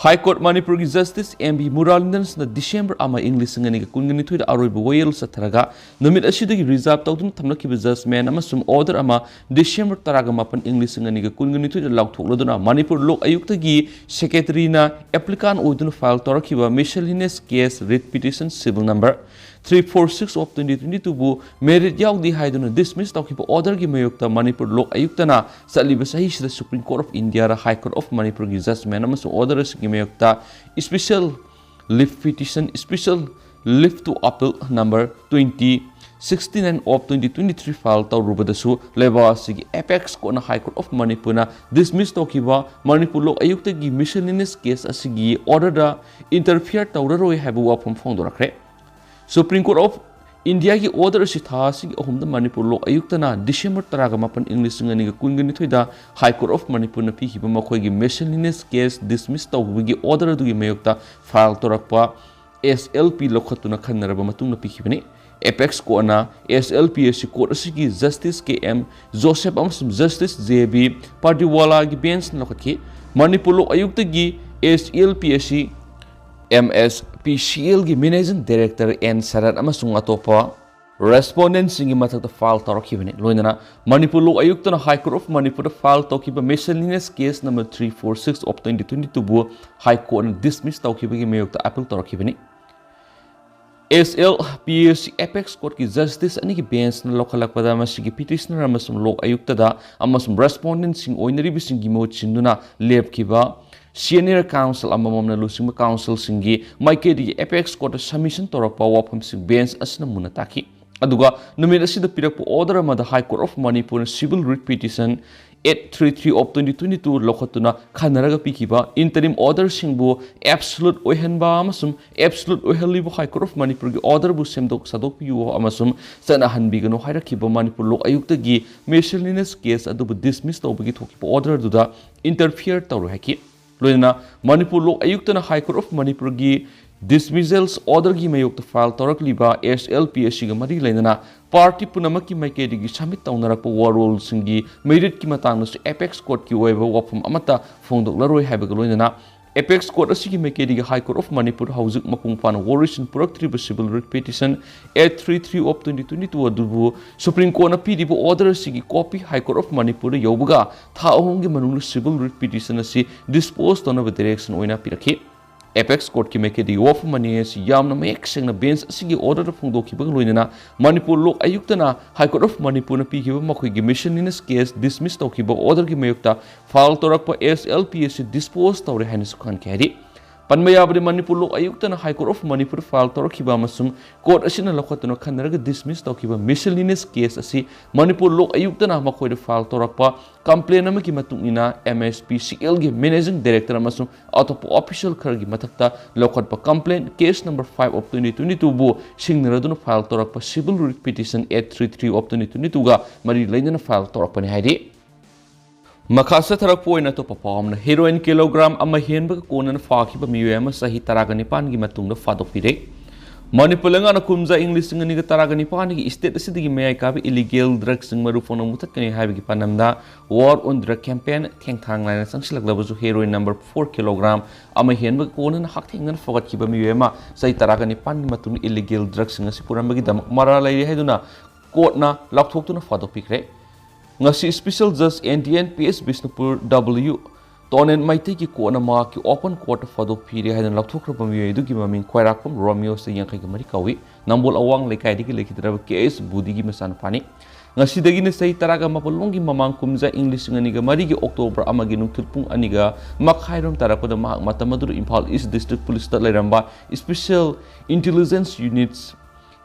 ꯍꯥꯏ ꯀꯣꯔꯠ ꯃꯅꯤꯄꯨꯔꯒꯤ ꯖꯁꯇꯤꯁ ꯑꯦꯝ ꯕꯤ ꯃꯨꯔꯥꯂꯤꯟꯗꯟꯁꯅ ꯗꯤꯁꯦꯝꯕꯔ ꯑꯃ, ꯏꯪ ꯂꯤꯁꯤꯡ ꯑꯅꯤꯒ ꯀꯨꯟꯒ ꯅꯤꯊꯣꯏꯗ ꯑꯔꯣꯏꯕ ꯋꯥꯌꯦꯜ ꯆꯠꯊꯔꯒ ꯅꯨꯃꯤꯠ ꯑꯁꯤꯗꯒꯤ ꯔꯤꯖꯥꯔꯚ ꯇꯧꯗꯨꯅ ꯊꯝꯂꯛꯈꯤꯕ ꯖꯖꯃꯦꯟ ꯑꯃꯁꯨꯡ ꯑꯣꯔꯗꯔ ꯑꯃ ꯗꯤꯁꯦꯝꯕꯔ ꯇꯔꯥꯒ ꯃꯥꯄꯟ, ꯏꯪ ꯂꯤꯁꯤꯡ ꯑꯅꯤꯒ ꯀꯨꯟꯒ ꯅꯤꯊꯣꯏꯗ ꯂꯥꯎꯊꯣꯛꯂꯗꯨꯅ ꯃꯅꯤꯄꯨꯔ ꯂꯣꯛ ꯑꯌꯨꯛꯇꯒꯤ ꯁꯦꯀ꯭ꯔꯦꯇꯔꯤꯅ ꯑꯦꯄ꯭ꯂꯤꯀꯥꯟ ꯑꯣꯏꯗꯨꯅ ꯐꯥꯏꯜ ꯇꯧꯔꯛꯈꯤꯕ miscellaneous case writ petition civil number three four six of twenty twenty two ꯕꯨ ꯃꯦꯔꯤꯠ ꯌꯥꯎꯗꯦ ꯍꯥꯏꯗꯨꯅ ꯗꯤꯁꯃꯤꯁ ꯇꯧꯈꯤꯕ ꯑꯣꯔꯗꯔꯒꯤ ꯃꯥꯌꯣꯛꯇ ꯃꯅꯤꯄꯨꯔ ꯂꯣꯛ ꯑꯌꯨꯛꯇꯅ ꯆꯠꯂꯤꯕ ꯆꯍꯤꯁꯤꯗ ꯁꯨꯄ꯭ꯔꯤꯝ ꯀꯣꯔꯠ ꯑꯣꯐ ꯏꯟꯗꯤꯌꯥꯗ ꯍꯥꯏ ꯀꯣꯔꯠ ꯑꯣꯐ ꯃꯅꯤꯄꯨꯔꯒꯤ ꯖꯖꯃꯦꯟ ꯑꯃꯁꯨꯡ ꯑꯣꯔꯗꯔꯁꯤꯡꯒꯤ ꯃꯥꯌꯣꯛꯇ special leave petition, special leave to appeal number twenty sixty-nine of twenty twenty-three file ꯇꯧꯔꯨꯕꯗꯁꯨ ꯂꯩꯕꯥꯛ ꯑꯁꯤꯒꯤ Apex Courtꯅ High Court of Manipurꯅ dismiss ꯇꯧꯈꯤꯕ ꯃꯅꯤꯄꯨꯔ ꯂꯣꯛ ꯑꯌꯨꯛꯇꯒꯤ miscellaneous case ꯑꯁꯤꯒꯤ orderꯗ interfere ꯇꯧꯔꯔꯣꯏ ꯍꯥꯏꯕ ꯋꯥꯐꯝ ꯐꯣꯡꯗꯣꯔꯛꯈ꯭ꯔꯦ꯫ Supreme Court of Indiaꯒꯤ order ꯑꯁꯤ ꯊꯥ ꯑꯁꯤꯒꯤ ꯑꯍꯨꯝꯗ ꯃꯅꯤꯄꯨꯔ ꯂꯣꯛ ꯑꯌꯨꯛꯇꯅ December ꯇꯔꯥꯒ ꯃꯥꯄꯟ, ꯏꯪ ꯂꯤꯁꯤꯡ ꯑꯅꯤꯒ ꯀꯨꯟꯒ ꯅꯤꯊꯣꯏꯗ High Court of Manipurꯅ ꯄꯤꯈꯤꯕ ꯃꯈꯣꯏꯒꯤ miscellaneous case dismiss ꯇꯧꯕꯒꯤ order ꯑꯗꯨꯒꯤ ꯃꯥꯌꯣꯛꯇ file ꯇꯧꯔꯛꯄ S L P ꯂꯧꯈꯠꯇꯨꯅ ꯈꯟꯅꯔꯕ ꯃꯇꯨꯡꯗ ꯄꯤꯈꯤꯕꯅꯤ꯫ Apex Courtꯅ S L P ꯑꯁꯤ court ꯑꯁꯤꯒꯤ Justice K M Joseph ꯑꯃꯁꯨꯡ Justice J B Pardiwalaꯒꯤ benchꯅ ꯂꯧꯈꯠꯈꯤ꯫ Manipur Lok ꯑꯌꯨꯛꯇꯒꯤ S L P ꯑꯁꯤ M S P C Lꯒꯤ Managing Director N ꯁꯔꯠ ꯑꯃꯁꯨꯡ ꯑꯇꯣꯞꯄ respondentꯁꯤꯡꯒꯤ ꯃꯊꯛꯇ file ꯇꯧꯔꯛꯈꯤꯕꯅꯤ꯫ ꯂꯣꯏꯅꯅ ꯃꯅꯤꯄꯨꯔ ꯂꯣꯛ ꯑꯌꯨꯛꯇꯅ High Court of ꯃꯅꯤꯄꯨꯔꯗ file ꯇꯧꯈꯤꯕ miscellaneous case number three four six of twenty twenty-twoꯕꯨ High Courtꯅ dismiss ꯇꯧꯈꯤꯕꯒꯤ ꯃꯥꯌꯣꯛꯇ appeal ꯇꯧꯔꯛꯈꯤꯕꯅꯤ꯫ S L P ꯑꯁꯤ Apex Courtꯀꯤ Justice ꯑꯅꯤꯒꯤ benchꯅ ꯂꯧꯈꯠꯂꯛꯄꯗ ꯃꯁꯤꯒꯤ petitioner ꯑꯃꯁꯨꯡ ꯂꯣꯛ ꯑꯌꯨꯛꯇꯗ ꯑꯃꯁꯨꯡ respondentꯁꯤꯡ ꯑꯣꯏꯅꯔꯤꯕꯁꯤꯡꯒꯤ ꯃꯍꯨꯠ ꯁꯤꯟꯗꯨꯅ ꯂꯦꯞꯈꯤꯕ senior counsel ꯑꯃꯃꯝꯅ ꯂꯨꯆꯤꯡꯕ counselꯁꯤꯡꯒꯤ ꯃꯥꯏꯀꯩꯗꯒꯤ Apex Courtꯇ submission ꯇꯧꯔꯛꯄ ꯋꯥꯐꯝꯁꯤꯡ bench ꯑꯁꯤꯅ ꯃꯨꯟꯅ ꯇꯥꯈꯤ꯫ ꯑꯗꯨꯒ ꯅꯨꯃꯤꯠ ꯑꯁꯤꯗ ꯄꯤꯔꯛꯄ order ꯑꯃꯗ High Court of ꯃꯅꯤꯄꯨꯔꯅ civil writ petition eight three three of twenty twenty-two ꯂꯧꯈꯠꯇꯨꯅ ꯈꯟꯅꯔꯒ ꯄꯤꯈꯤꯕ interim orderꯁꯤꯡꯕꯨ absolute ꯑꯣꯏꯍꯟꯕ ꯑꯃꯁꯨꯡ absolute ꯑꯣꯏꯍꯜꯂꯤꯕ High Court of ꯃꯅꯤꯄꯨꯔꯒꯤ orderꯕꯨ ꯁꯦꯝꯗꯣꯛ ꯁꯥꯗꯣꯛꯄꯤꯌꯨ ꯑꯃꯁꯨꯡ ꯆꯠꯅꯍꯟꯕꯤꯒꯅꯨ ꯍꯥꯏꯔꯛꯈꯤꯕ ꯃꯅꯤꯄꯨꯔ ꯂꯣꯛ ꯑꯌꯨꯛꯇꯒꯤ miscellaneous case ꯑꯗꯨꯕꯨ dismiss ꯇꯧꯕꯒꯤ ꯊꯣꯛꯈꯤꯕ order ꯑꯗꯨꯗ interfere ꯇꯧꯔꯣꯏ ꯍꯥꯏꯈꯤ꯫ ꯂꯣꯏꯅꯅ ꯃꯅꯤꯄꯨꯔ ꯂꯣꯛ ꯑꯌꯨꯛꯇꯅ High Court of ꯃꯅꯤꯄꯨꯔꯒꯤ dismissals orderꯒꯤ ꯃꯥꯌꯣꯛꯇ file ꯇꯧꯔꯛꯂꯤꯕ S L P ꯑꯁꯤꯒ ꯃꯔꯤ ꯂꯩꯅꯅ party ꯄꯨꯝꯅꯃꯛꯀꯤ ꯃꯥꯏꯀꯩꯗꯒꯤ submit ꯇꯧꯅꯔꯛꯄ ꯋꯥꯔꯣꯜꯁꯤꯡꯒꯤ meritꯀꯤ ꯃꯇꯥꯡꯗꯁꯨ Apex Courtꯀꯤ ꯑꯣꯏꯕ ꯋꯥꯐꯝ ꯑꯃꯠꯇ ꯐꯣꯡꯗꯣꯛꯂꯔꯣꯏ ꯍꯥꯏꯕꯒ ꯂꯣꯏꯅꯅ Apex Court ꯑꯁꯤꯒꯤ ꯃꯥꯏꯀꯩꯗꯒꯤ High Court of ꯃꯅꯤꯄꯨꯔ ꯍꯧꯖꯤꯛ ꯃꯄꯨꯡ ꯐꯥꯅ ꯋꯥꯔꯣꯜꯁꯤꯡ ꯄꯨꯔꯛꯇ꯭ꯔꯤꯕ civil writ petition eight three three of twenty twenty-two ꯑꯗꯨꯕꯨ Supreme Courtꯅ ꯄꯤꯔꯤꯕ order ꯑꯁꯤꯒꯤ copy High Court of ꯃꯅꯤꯄꯨꯔꯗ ꯌꯧꯕꯒ ꯊꯥ ꯑꯍꯨꯝꯒꯤ ꯃꯅꯨꯡꯗ civil writ petition ꯑꯁꯤ dispose ꯇꯧꯅꯕ direction ꯑꯣꯏꯅ ꯄꯤꯔꯛꯈꯤ꯫ Apex Courtꯀꯤ ꯃꯥꯏꯀꯩꯗꯒꯤ ꯋꯥꯐꯝ ꯑꯅꯤ ꯑꯁꯤ ꯌꯥꯝꯅ ꯃꯌꯦꯛ ꯁꯦꯡꯅ bench ꯑꯁꯤꯒꯤ orderꯗ ꯐꯣꯡꯗꯣꯛꯈꯤꯕꯒ ꯂꯣꯏꯅꯅ ꯃꯅꯤꯄꯨꯔ ꯂꯣꯛ ꯑꯌꯨꯛꯇꯅ High Court of ꯃꯅꯤꯄꯨꯔꯅ ꯄꯤꯈꯤꯕ ꯃꯈꯣꯏꯒꯤ miscellaneous case dismiss ꯇꯧꯈꯤꯕ orderꯒꯤ ꯃꯥꯌꯣꯛꯇ file ꯇꯧꯔꯛꯄ S L P ꯑꯁꯤ dispose ꯇꯧꯔꯦ ꯍꯥꯏꯅꯁꯨ ꯈꯪꯍꯟꯈꯤ ꯍꯥꯏꯔꯤ꯫ ꯄꯟꯕ ꯌꯥꯕꯗꯤ, ꯃꯅꯤꯄꯨꯔ ꯂꯣꯛ ꯑꯌꯨꯛꯇꯅ High Court of Manipur file ꯇꯧꯔꯛꯈꯤꯕ ꯑꯃꯁꯨꯡ ꯀꯣꯔꯠ ꯑꯁꯤꯅ ꯂꯧꯈꯠꯇꯨꯅ ꯈꯟꯅꯔꯒ ꯗꯤꯁꯃꯤꯁ ꯇꯧꯈꯤꯕ ꯃꯤꯁꯦꯂꯤꯅꯤꯌꯁ ꯀꯦꯁ ꯑꯁꯤ ꯃꯅꯤꯄꯨꯔ ꯂꯣꯛ ꯑꯌꯨꯛꯇꯅ ꯃꯈꯣꯏꯗ ꯐꯥꯏꯜ ꯇꯧꯔꯛꯄ ꯀꯝꯄ꯭ꯂꯦꯟ ꯑꯃꯒꯤ ꯃꯇꯨꯡ ꯏꯟꯅ MSPCL ꯒꯤ ꯃꯦꯅꯦꯖꯤꯡ ꯗꯥꯏꯔꯦꯛꯇꯔ ꯑꯃꯁꯨꯡ ꯑꯇꯣꯞꯄ ꯑꯣꯐꯤꯁꯤꯌꯦꯜ ꯈꯔꯒꯤ ꯃꯊꯛꯇ ꯂꯧꯈꯠꯄ complain case number five of twenty twenty two ꯕꯨ ꯁꯤꯡꯅꯔꯗꯨꯅ ꯐꯥꯏꯜ ꯇꯧꯔꯛꯄ civil writ petition eight three three of twenty twenty two ꯒ ꯃꯔꯤ ꯂꯩꯅꯅ ꯐꯥꯏꯜ ꯇꯧꯔꯛꯄꯅꯤ ꯍꯥꯏꯔꯤ꯫ ꯃꯈꯥ ꯆꯠꯊꯔꯛꯄ ꯑꯣꯏꯅ ꯑꯇꯣꯞꯄ ꯄꯥꯎ ꯑꯃꯅ, ꯍꯦꯔꯣꯏꯟ ꯀꯤꯂꯣꯒ꯭ꯔꯥꯝ ꯑꯃ ꯍꯦꯟꯕꯒ ꯀꯣꯟꯅꯅ ꯐꯥꯈꯤꯕ ꯃꯤꯑꯣꯏ ꯑꯃ ꯆꯍꯤ ꯇꯔꯥꯒ ꯅꯤꯄꯥꯟꯒꯤ ꯃꯇꯨꯡꯗ ꯐꯥꯗꯣꯛꯄꯤꯔꯦ꯫ ꯃꯅꯤꯄꯨꯔ ꯂꯩꯉꯥꯛꯅ ꯀꯨꯝꯖꯥ ꯏꯪ ꯂꯤꯁꯤꯡ ꯑꯅꯤꯒ ꯇꯔꯥꯒ ꯅꯤꯄꯥꯟꯒꯤ state ꯑꯁꯤꯗꯒꯤ ꯃꯌꯥꯏ ꯀꯥꯕ illegal drug ꯁꯤꯡ ꯃꯔꯨ ꯐꯪꯅ ꯃꯨꯊꯠꯀꯅꯤ ꯍꯥꯏꯕꯒꯤ ꯄꯥꯟꯗꯝꯗ War on Drug campaign ꯊꯦꯡꯊꯥꯡ ꯅꯥꯏꯅ ꯆꯪꯁꯤꯜꯂꯛꯂꯕꯁꯨ, ꯍꯦꯔꯣꯏꯟ ꯅꯝꯕꯔ four ꯀꯤꯂꯣꯒ꯭ꯔꯥꯝ ꯑꯃ ꯍꯦꯟꯕꯒ ꯀꯣꯟꯅꯅ ꯍꯛꯊꯦꯡꯅꯅ ꯐꯥꯒꯠꯈꯤꯕ ꯃꯤꯑꯣꯏ ꯑꯃ ꯆꯍꯤ ꯇꯔꯥꯒ ꯅꯤꯄꯥꯟꯒꯤ ꯃꯇꯨꯡꯗ illegal drug ꯁꯤꯡ ꯑꯁꯤ ꯄꯨꯔꯝꯕꯒꯤꯗꯃꯛ ꯃꯔꯥꯜ ꯂꯩꯔꯦ ꯍꯥꯏꯗꯨꯅ ꯀꯣꯔꯠꯅ ꯂꯥꯎꯊꯣꯛꯇꯨꯅ ꯐꯥꯗꯣꯛꯄꯤꯈ꯭ꯔꯦ꯫ ꯉꯁꯤ Special Judge and DNPS Bishnupur W ꯇꯣꯅꯦꯟ ꯃꯩꯇꯩꯒꯤ ꯀꯣꯔꯠꯅ ꯃꯍꯥꯛꯀꯤ open court ꯇ ꯐꯥꯗꯣꯛꯄꯤꯔꯦ ꯍꯥꯏꯗꯨꯅ ꯂꯥꯎꯊꯣꯛꯈ꯭ꯔꯕ ꯃꯤꯑꯣꯏ ꯑꯗꯨꯒꯤ ꯃꯃꯤꯡ ꯈ꯭ꯋꯥꯏꯔꯥꯛꯄꯝ ꯔꯣꯃꯤꯌꯣ, ꯆꯍꯤ ꯌꯥꯡꯈꯩꯒ ꯃꯔꯤ ꯀꯧꯏ꯫ ꯅꯝꯕꯣꯜ ꯑꯋꯥꯡ ꯂꯩꯀꯥꯏꯗꯒꯤ ꯂꯩꯈꯤꯗ꯭ꯔꯕ ꯀꯦ ꯑꯦꯁ ꯕꯨꯙꯤꯒꯤ ꯃꯆꯥꯅꯨꯄꯥꯅꯤ꯫ ꯉꯁꯤꯗꯒꯤꯅ ꯆꯍꯤ ꯇꯔꯥꯒ ꯃꯥꯄꯜ ꯂꯣꯝꯒꯤ ꯃꯃꯥꯡ ꯀꯨꯝꯖꯥ ꯏꯪ ꯂꯤꯁꯤꯡ ꯑꯅꯤꯒ ꯃꯔꯤꯒꯤ October ꯑꯃꯒꯤ ꯅꯨꯡꯊꯤꯜ ꯄꯨꯡ ꯑꯅꯤꯒ ꯃꯈꯥꯏꯔꯣꯝ ꯇꯥꯔꯛꯄꯗ ꯃꯍꯥꯛ ꯃꯇꯝ ꯑꯗꯨꯗ ꯏꯝꯐꯥꯜ East District Police ꯇ ꯂꯩꯔꯝꯕ Special Intelligence Units,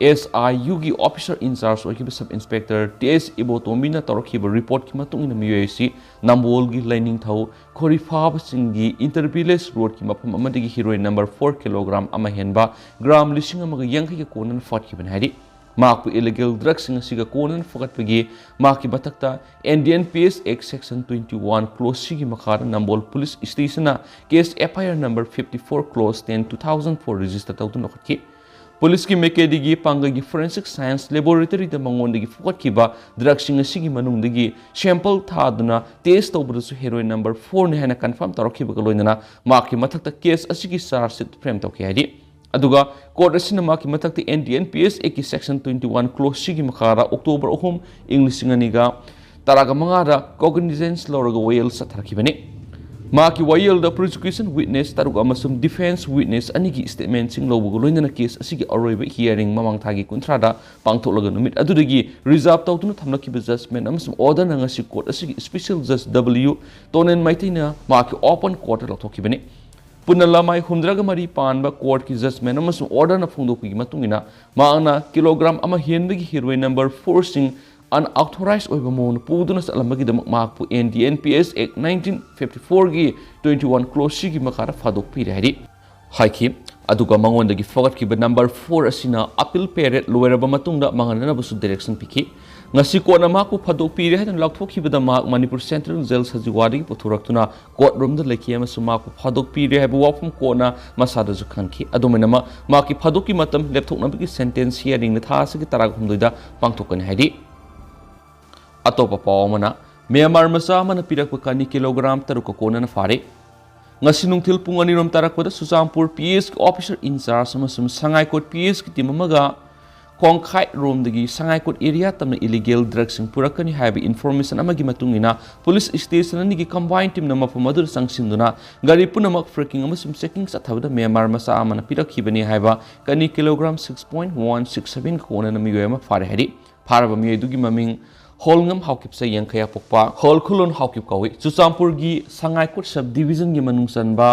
S I U ꯒꯤ officer in charge ꯑꯣꯏꯈꯤꯕ Sub Inspector ꯇꯤ ꯑꯦꯁ ꯏꯕꯣꯇꯣꯝꯕꯤꯅ ꯇꯧꯔꯛꯈꯤꯕ report ꯀꯤ ꯃꯇꯨꯡ ꯏꯟꯅ ꯃꯤꯑꯣꯏ ꯑꯁꯤ ꯅꯝꯕꯣꯜꯒꯤ ꯂꯥꯏꯅꯤꯡꯊꯧ ꯈꯣꯔꯤꯐꯥꯕꯁꯤꯡꯒꯤ Inter Village Road ꯀꯤ ꯃꯐꯝ ꯑꯃꯗꯒꯤ ꯍꯦꯔꯣꯏꯟ ꯅꯝꯕꯔ four ꯀꯤꯂꯣꯒ꯭ꯔꯥꯝ ꯑꯃ ꯍꯦꯟꯕ ꯒ꯭ꯔꯥꯝ ꯂꯤꯁꯤꯡ ꯑꯃꯒ ꯌꯥꯡꯈꯩꯒ ꯀꯣꯟꯅꯅ ꯐꯥꯠꯈꯤꯕꯅꯤ ꯍꯥꯏꯔꯤ꯫ ꯃꯍꯥꯛꯄꯨ illegal drug ꯁꯤꯡ ꯑꯁꯤꯒ ꯀꯣꯟꯅꯅ ꯐꯒꯠꯄꯒꯤ ꯃꯍꯥꯛꯀꯤ ꯃꯊꯛꯇ N D N P S Act section twenty one clause C ꯒꯤ ꯃꯈꯥꯗ ꯅꯝꯕꯣꯜ Police Station ꯅ case F I R number fifty four clause ten two thousand four register ꯇꯧꯗꯨꯅ ꯂꯧꯈꯠꯈꯤ꯫ ꯄꯨꯂꯤꯁꯀꯤ ꯃꯥꯏꯀꯩꯗꯒꯤ ꯄꯥꯡꯒꯜꯒꯤ forensic science laboratory ꯗ ꯃꯉꯣꯟꯗꯒꯤ ꯐꯨꯒꯠꯈꯤꯕ drug ꯁꯤꯡ ꯑꯁꯤꯒꯤ ꯃꯅꯨꯡꯗꯒꯤ sample ꯊꯥꯗꯨꯅ test ꯇꯧꯕꯗꯁꯨ heroin number four ꯅꯤ ꯍꯥꯏꯅ confirm ꯇꯧꯔꯛꯈꯤꯕꯒ ꯂꯣꯏꯅꯅ ꯃꯍꯥꯛꯀꯤ ꯃꯊꯛꯇ case ꯑꯁꯤꯒꯤ charge sheet frame ꯇꯧꯈꯤ ꯍꯥꯏꯔꯤ꯫ ꯑꯗꯨꯒ court ꯑꯁꯤꯅ ꯃꯍꯥꯛꯀꯤ ꯃꯊꯛꯇ N D N P S Act ꯀꯤ section twenty one clause C ꯒꯤ ꯃꯈꯥꯗ October ꯑꯍꯨꯝ, ꯏꯪ ꯂꯤꯁꯤꯡ ꯑꯅꯤꯒ ꯇꯔꯥꯒ ꯃꯉꯥꯗ cognizance ꯂꯧꯔꯒ ꯋꯥꯌꯦꯜ ꯆꯠꯊꯔꯛꯈꯤꯕꯅꯤ꯫ ꯃꯍꯥꯛꯀꯤ ꯋꯥꯌꯦꯜꯗ prosecution witness ꯇꯔꯨꯛ ꯑꯃꯁꯨꯡ defense witness ꯑꯅꯤꯒꯤ statement ꯁꯤꯡ ꯂꯧꯕꯒ ꯂꯣꯏꯅꯅ case ꯑꯁꯤꯒꯤ ꯑꯔꯣꯏꯕ hearing ꯃꯃꯥꯡ ꯊꯥꯒꯤ ꯀꯨꯟꯊ꯭ꯔꯥꯗ ꯄꯥꯡꯊꯣꯛꯂꯒ ꯅꯨꯃꯤꯠ ꯑꯗꯨꯗꯒꯤ reserve ꯇꯧꯗꯨꯅ ꯊꯝꯂꯛꯈꯤꯕ judgment ꯑꯃꯁꯨꯡ order ꯅ ꯉꯁꯤ court ꯑꯁꯤꯒꯤ Special Judge W ꯇꯣꯅꯦꯟ ꯃꯩꯇꯩꯅ ꯃꯍꯥꯛꯀꯤ open court ꯇ ꯂꯧꯊꯣꯛꯈꯤꯕꯅꯤ꯫ ꯄꯨꯟꯅ ꯂꯃꯥꯏ ꯍꯨꯝꯗ꯭ꯔꯥꯒ ꯃꯔꯤ ꯄꯥꯟꯕ ꯀꯣꯔꯠꯀꯤ ꯖꯖꯃꯦꯟ ꯑꯃꯁꯨꯡ ꯑꯣꯔꯗꯔꯅ ꯐꯣꯡꯗꯣꯛꯄꯒꯤ ꯃꯇꯨꯡ ꯏꯟꯅ, ꯃꯍꯥꯛꯅ ꯀꯤꯂꯣꯒ꯭ꯔꯥꯝ ꯑꯃ ꯍꯦꯟꯕꯒꯤ ꯍꯤꯔꯣꯏꯟ ꯅꯝꯕꯔ ꯐꯣꯔꯁꯤꯡ ꯑꯟꯑꯣꯊꯣꯔꯥꯏꯖ ꯑꯣꯏꯕ ꯃꯑꯣꯡꯗ ꯄꯨꯗꯨꯅ ꯆꯠꯂꯝꯕꯒꯤꯗꯃꯛ ꯃꯍꯥꯛꯄꯨ N D N P S act nineteen fifty ꯐꯣꯔꯒꯤ ꯇ꯭ꯋꯦꯟꯇꯤ ꯋꯥꯟ ꯀ꯭ꯂꯣꯖ ꯁꯤꯒꯤ ꯃꯈꯥꯗ ꯐꯥꯗꯣꯛꯄꯤꯔꯦ ꯍꯥꯏꯔꯤ꯫ ꯍꯥꯏꯈꯤ꯫ ꯑꯗꯨꯒ ꯃꯉꯣꯟꯗꯒꯤ ꯐꯒꯠꯈꯤꯕ ꯅꯝꯕꯔ ꯐꯣꯔ ꯑꯁꯤꯅ ꯑꯄꯤꯜ ꯄꯦꯔꯦꯠ ꯂꯣꯏꯔꯕ ꯃꯇꯨꯡꯗ ꯃꯥꯡꯍꯟꯅꯅꯕꯁꯨ ꯗꯥꯏꯔꯦꯛꯁꯟ ꯄꯤꯈꯤ꯫ ꯉꯁꯤ ꯀꯣꯔꯠꯅ ꯃꯍꯥꯛꯄꯨ ꯐꯥꯗꯣꯛꯄꯤꯔꯦ ꯍꯥꯏꯗꯨꯅ ꯂꯥꯎꯊꯣꯛꯈꯤꯕꯗ ꯃꯍꯥꯛ ꯃꯅꯤꯄꯨꯔ ꯁꯦꯟꯇ꯭ꯔꯦꯜ ꯖꯦꯜ ꯁꯖꯤꯋꯥꯗꯒꯤ ꯄꯨꯊꯣꯔꯛꯇꯨꯅ ꯀꯣꯔꯠ ꯔꯨꯝꯗ ꯂꯩꯈꯤ ꯑꯃꯁꯨꯡ ꯃꯍꯥꯛꯄꯨ ꯐꯥꯗꯣꯛꯄꯤꯔꯦ ꯍꯥꯏꯕ ꯋꯥꯐꯝ ꯀꯣꯔꯠꯅ ꯃꯁꯥꯗꯁꯨ ꯈꯪꯈꯤ꯫ ꯑꯗꯨꯃꯥꯏꯅꯃꯛ ꯃꯍꯥꯛꯀꯤ ꯐꯥꯗꯣꯛꯀꯤ ꯃꯇꯝ ꯂꯦꯞꯊꯣꯛꯅꯕꯒꯤ ꯁꯦꯟꯇꯦꯟꯁ ꯍꯤꯌꯥꯔꯤꯡꯅ ꯊꯥ ꯑꯁꯤꯒꯤ ꯇꯔꯥꯍꯨꯝꯗꯣꯏꯗ ꯄꯥꯡꯊꯣꯛꯀꯅꯤ ꯍꯥꯏꯔꯤ꯫ ꯑꯇꯣꯞꯄ ꯄꯥꯎ ꯑꯃꯅ, ꯃ꯭ꯌꯥꯟꯃꯥꯔ ꯃꯆꯥ ꯑꯃꯅ ꯄꯤꯔꯛꯄ ꯀꯅꯤ ꯀꯤꯂꯣꯒ꯭ꯔꯥꯝ ꯇꯔꯨꯛꯀ ꯀꯣꯟꯅꯅ ꯐꯥꯔꯦ꯫ ꯉꯁꯤ ꯅꯨꯡꯊꯤꯜ ꯄꯨꯡ ꯑꯅꯤꯔꯣꯝ ꯇꯥꯔꯛꯄꯗ ꯆꯨꯔꯆꯥꯟꯄꯨꯔ ꯄꯤ ꯑꯦꯁꯀꯤ ꯑꯣꯐꯤꯁꯔ ꯏꯟꯆꯥꯔꯖ ꯑꯃꯁꯨꯡ ꯁꯉꯥꯏꯀꯣꯠ ꯄꯤ ꯑꯦꯁꯀꯤ ꯇꯤꯝ ꯑꯃꯒ ꯈꯣꯡꯈꯥꯏ ꯔꯣꯝꯗꯒꯤ ꯁꯉꯥꯏꯀꯣꯠ ꯑꯦꯔꯤꯌꯥ ꯇꯝꯅ ꯏꯂꯤꯒꯦꯜ ꯗ꯭ꯔꯒꯁꯤꯡ ꯄꯨꯔꯛꯀꯅꯤ ꯍꯥꯏꯕ ꯏꯟꯐꯣꯔꯃꯦꯁꯟ ꯑꯃꯒꯤ ꯃꯇꯨꯡ ꯏꯟꯅ ꯄꯨꯂꯤꯁ ꯁ꯭ꯇꯦꯁꯟ ꯑꯅꯤꯒꯤ ꯀꯝꯕꯥꯏꯟ ꯇꯤꯝꯅ ꯃꯐꯝ ꯑꯗꯨꯗ ꯆꯪꯁꯤꯟꯗꯨꯅ ꯒꯥꯔꯤ ꯄꯨꯝꯅꯃꯛ ꯐ꯭ꯔꯦꯀꯤꯡ ꯑꯃꯁꯨꯡ ꯆꯦꯀꯤꯡ ꯆꯠꯊꯕꯗ ꯃ꯭ꯌꯥꯟꯃꯥꯔ ꯃꯆꯥ ꯑꯃꯅ ꯄꯤꯔꯛꯈꯤꯕꯅꯤ ꯍꯥꯏꯕ ꯀꯅꯤ kilogram six point one six seven ꯀꯣꯟꯅꯅ ꯃꯤꯑꯣꯏ ꯑꯃ ꯐꯥꯔꯦ ꯍꯥꯏꯔꯤ꯫ ꯐꯥꯔꯕ ꯃꯤꯑꯣꯏ ꯑꯗꯨꯒꯤ ꯃꯃꯤꯡ ꯍꯣꯜꯉꯝ ꯍꯥꯎꯀꯤꯞꯆꯩ, ꯌꯥꯡꯈꯩ ꯄꯣꯛꯄ ꯍꯣꯜ ꯈꯨꯂꯣꯟ ꯍꯥꯎꯀꯤꯞ ꯀꯧꯏ꯫ ꯆꯨꯔꯆꯥꯟꯄꯨꯔꯒꯤ ꯁꯉꯥꯏꯀꯣꯠ ꯁꯕ ꯗꯤꯕꯤꯖꯟꯒꯤ ꯃꯅꯨꯡ ꯆꯟꯕ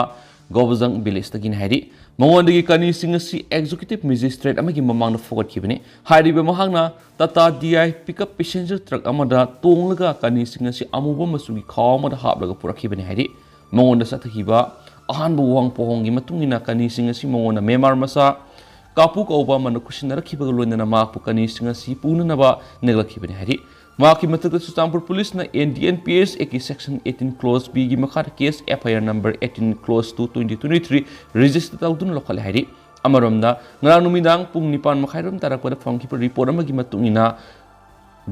ꯒꯣꯕꯖꯪ ꯚꯤꯂꯦꯖꯇꯒꯤꯅꯤ ꯍꯥꯏꯔꯤ꯫ ꯃꯉꯣꯟꯗꯒꯤ ꯀꯅꯤꯁꯤꯡ ꯑꯁꯤ ꯑꯦꯛꯖꯤꯀ꯭ꯌꯨꯇꯤꯚ ꯃꯦꯖꯤꯁꯇ꯭ꯔꯦꯠ ꯑꯃꯒꯤ ꯃꯃꯥꯡꯗ ꯐꯨꯒꯠꯈꯤꯕꯅꯤ꯫ ꯍꯥꯏꯔꯤꯕ ꯃꯍꯥꯛꯅ Tata D I pickup passenger truck ꯑꯃꯗ ꯇꯣꯡꯂꯒ ꯀꯅꯤꯁꯤꯡ ꯑꯁꯤ ꯑꯃꯨꯕ ꯃꯆꯨꯒꯤ ꯈꯥꯎ ꯑꯃꯗ ꯍꯥꯞꯂꯒ ꯄꯨꯔꯛꯈꯤꯕꯅꯤ ꯍꯥꯏꯔꯤ꯫ ꯃꯉꯣꯟꯗ ꯆꯠꯊꯈꯤꯕ ꯑꯍꯥꯟꯕ ꯋꯥꯍꯪ ꯄꯥꯎꯍꯪꯒꯤ ꯃꯇꯨꯡ ꯏꯟꯅ ꯀꯅꯤꯁꯤꯡ ꯑꯁꯤ ꯃꯉꯣꯟꯗ ꯃ꯭ꯌꯥꯟꯃꯥꯔ ꯃꯆꯥ ꯀꯥꯄꯨ ꯀꯧꯕ ꯑꯃꯅ ꯈꯨꯠꯁꯤꯟꯅꯔꯛꯈꯤꯕꯒ ꯂꯣꯏꯅꯅ ꯃꯍꯥꯛꯄꯨ ꯀꯅꯤꯁꯤꯡ ꯑꯁꯤ ꯄꯨꯅꯅꯕ ꯅꯦꯛꯂꯛꯈꯤꯕꯅꯤ ꯍꯥꯏꯔꯤ꯫ ꯃꯍꯥꯛꯀꯤ ꯃꯊꯛꯇ ꯆꯨꯔꯆꯥꯟꯄꯨꯔ ꯄꯨꯂꯤꯁꯅ N D N P S ꯑꯦꯛꯀꯤ ꯁꯦꯛꯁꯟ ꯑꯩꯠꯇꯤꯟ ꯀ꯭ꯂꯣꯖ ꯕꯤꯒꯤ ꯃꯈꯥꯗ case F I R number eighteen clause two twenty twenty three register ꯇꯧꯗꯨꯅ ꯂꯧꯈꯠꯂꯦ ꯍꯥꯏꯔꯤ꯫ ꯑꯃꯔꯣꯝꯗ, ꯉꯔꯥꯡ ꯅꯨꯃꯤꯗꯥꯡ ꯄꯨꯡ ꯅꯤꯄꯥꯟ ꯃꯈꯥꯏꯔꯣꯝ ꯇꯥꯔꯛꯄꯗ ꯐꯪꯈꯤꯕ ꯔꯤꯄꯣꯔꯠ ꯑꯃꯒꯤ ꯃꯇꯨꯡ ꯏꯟꯅ,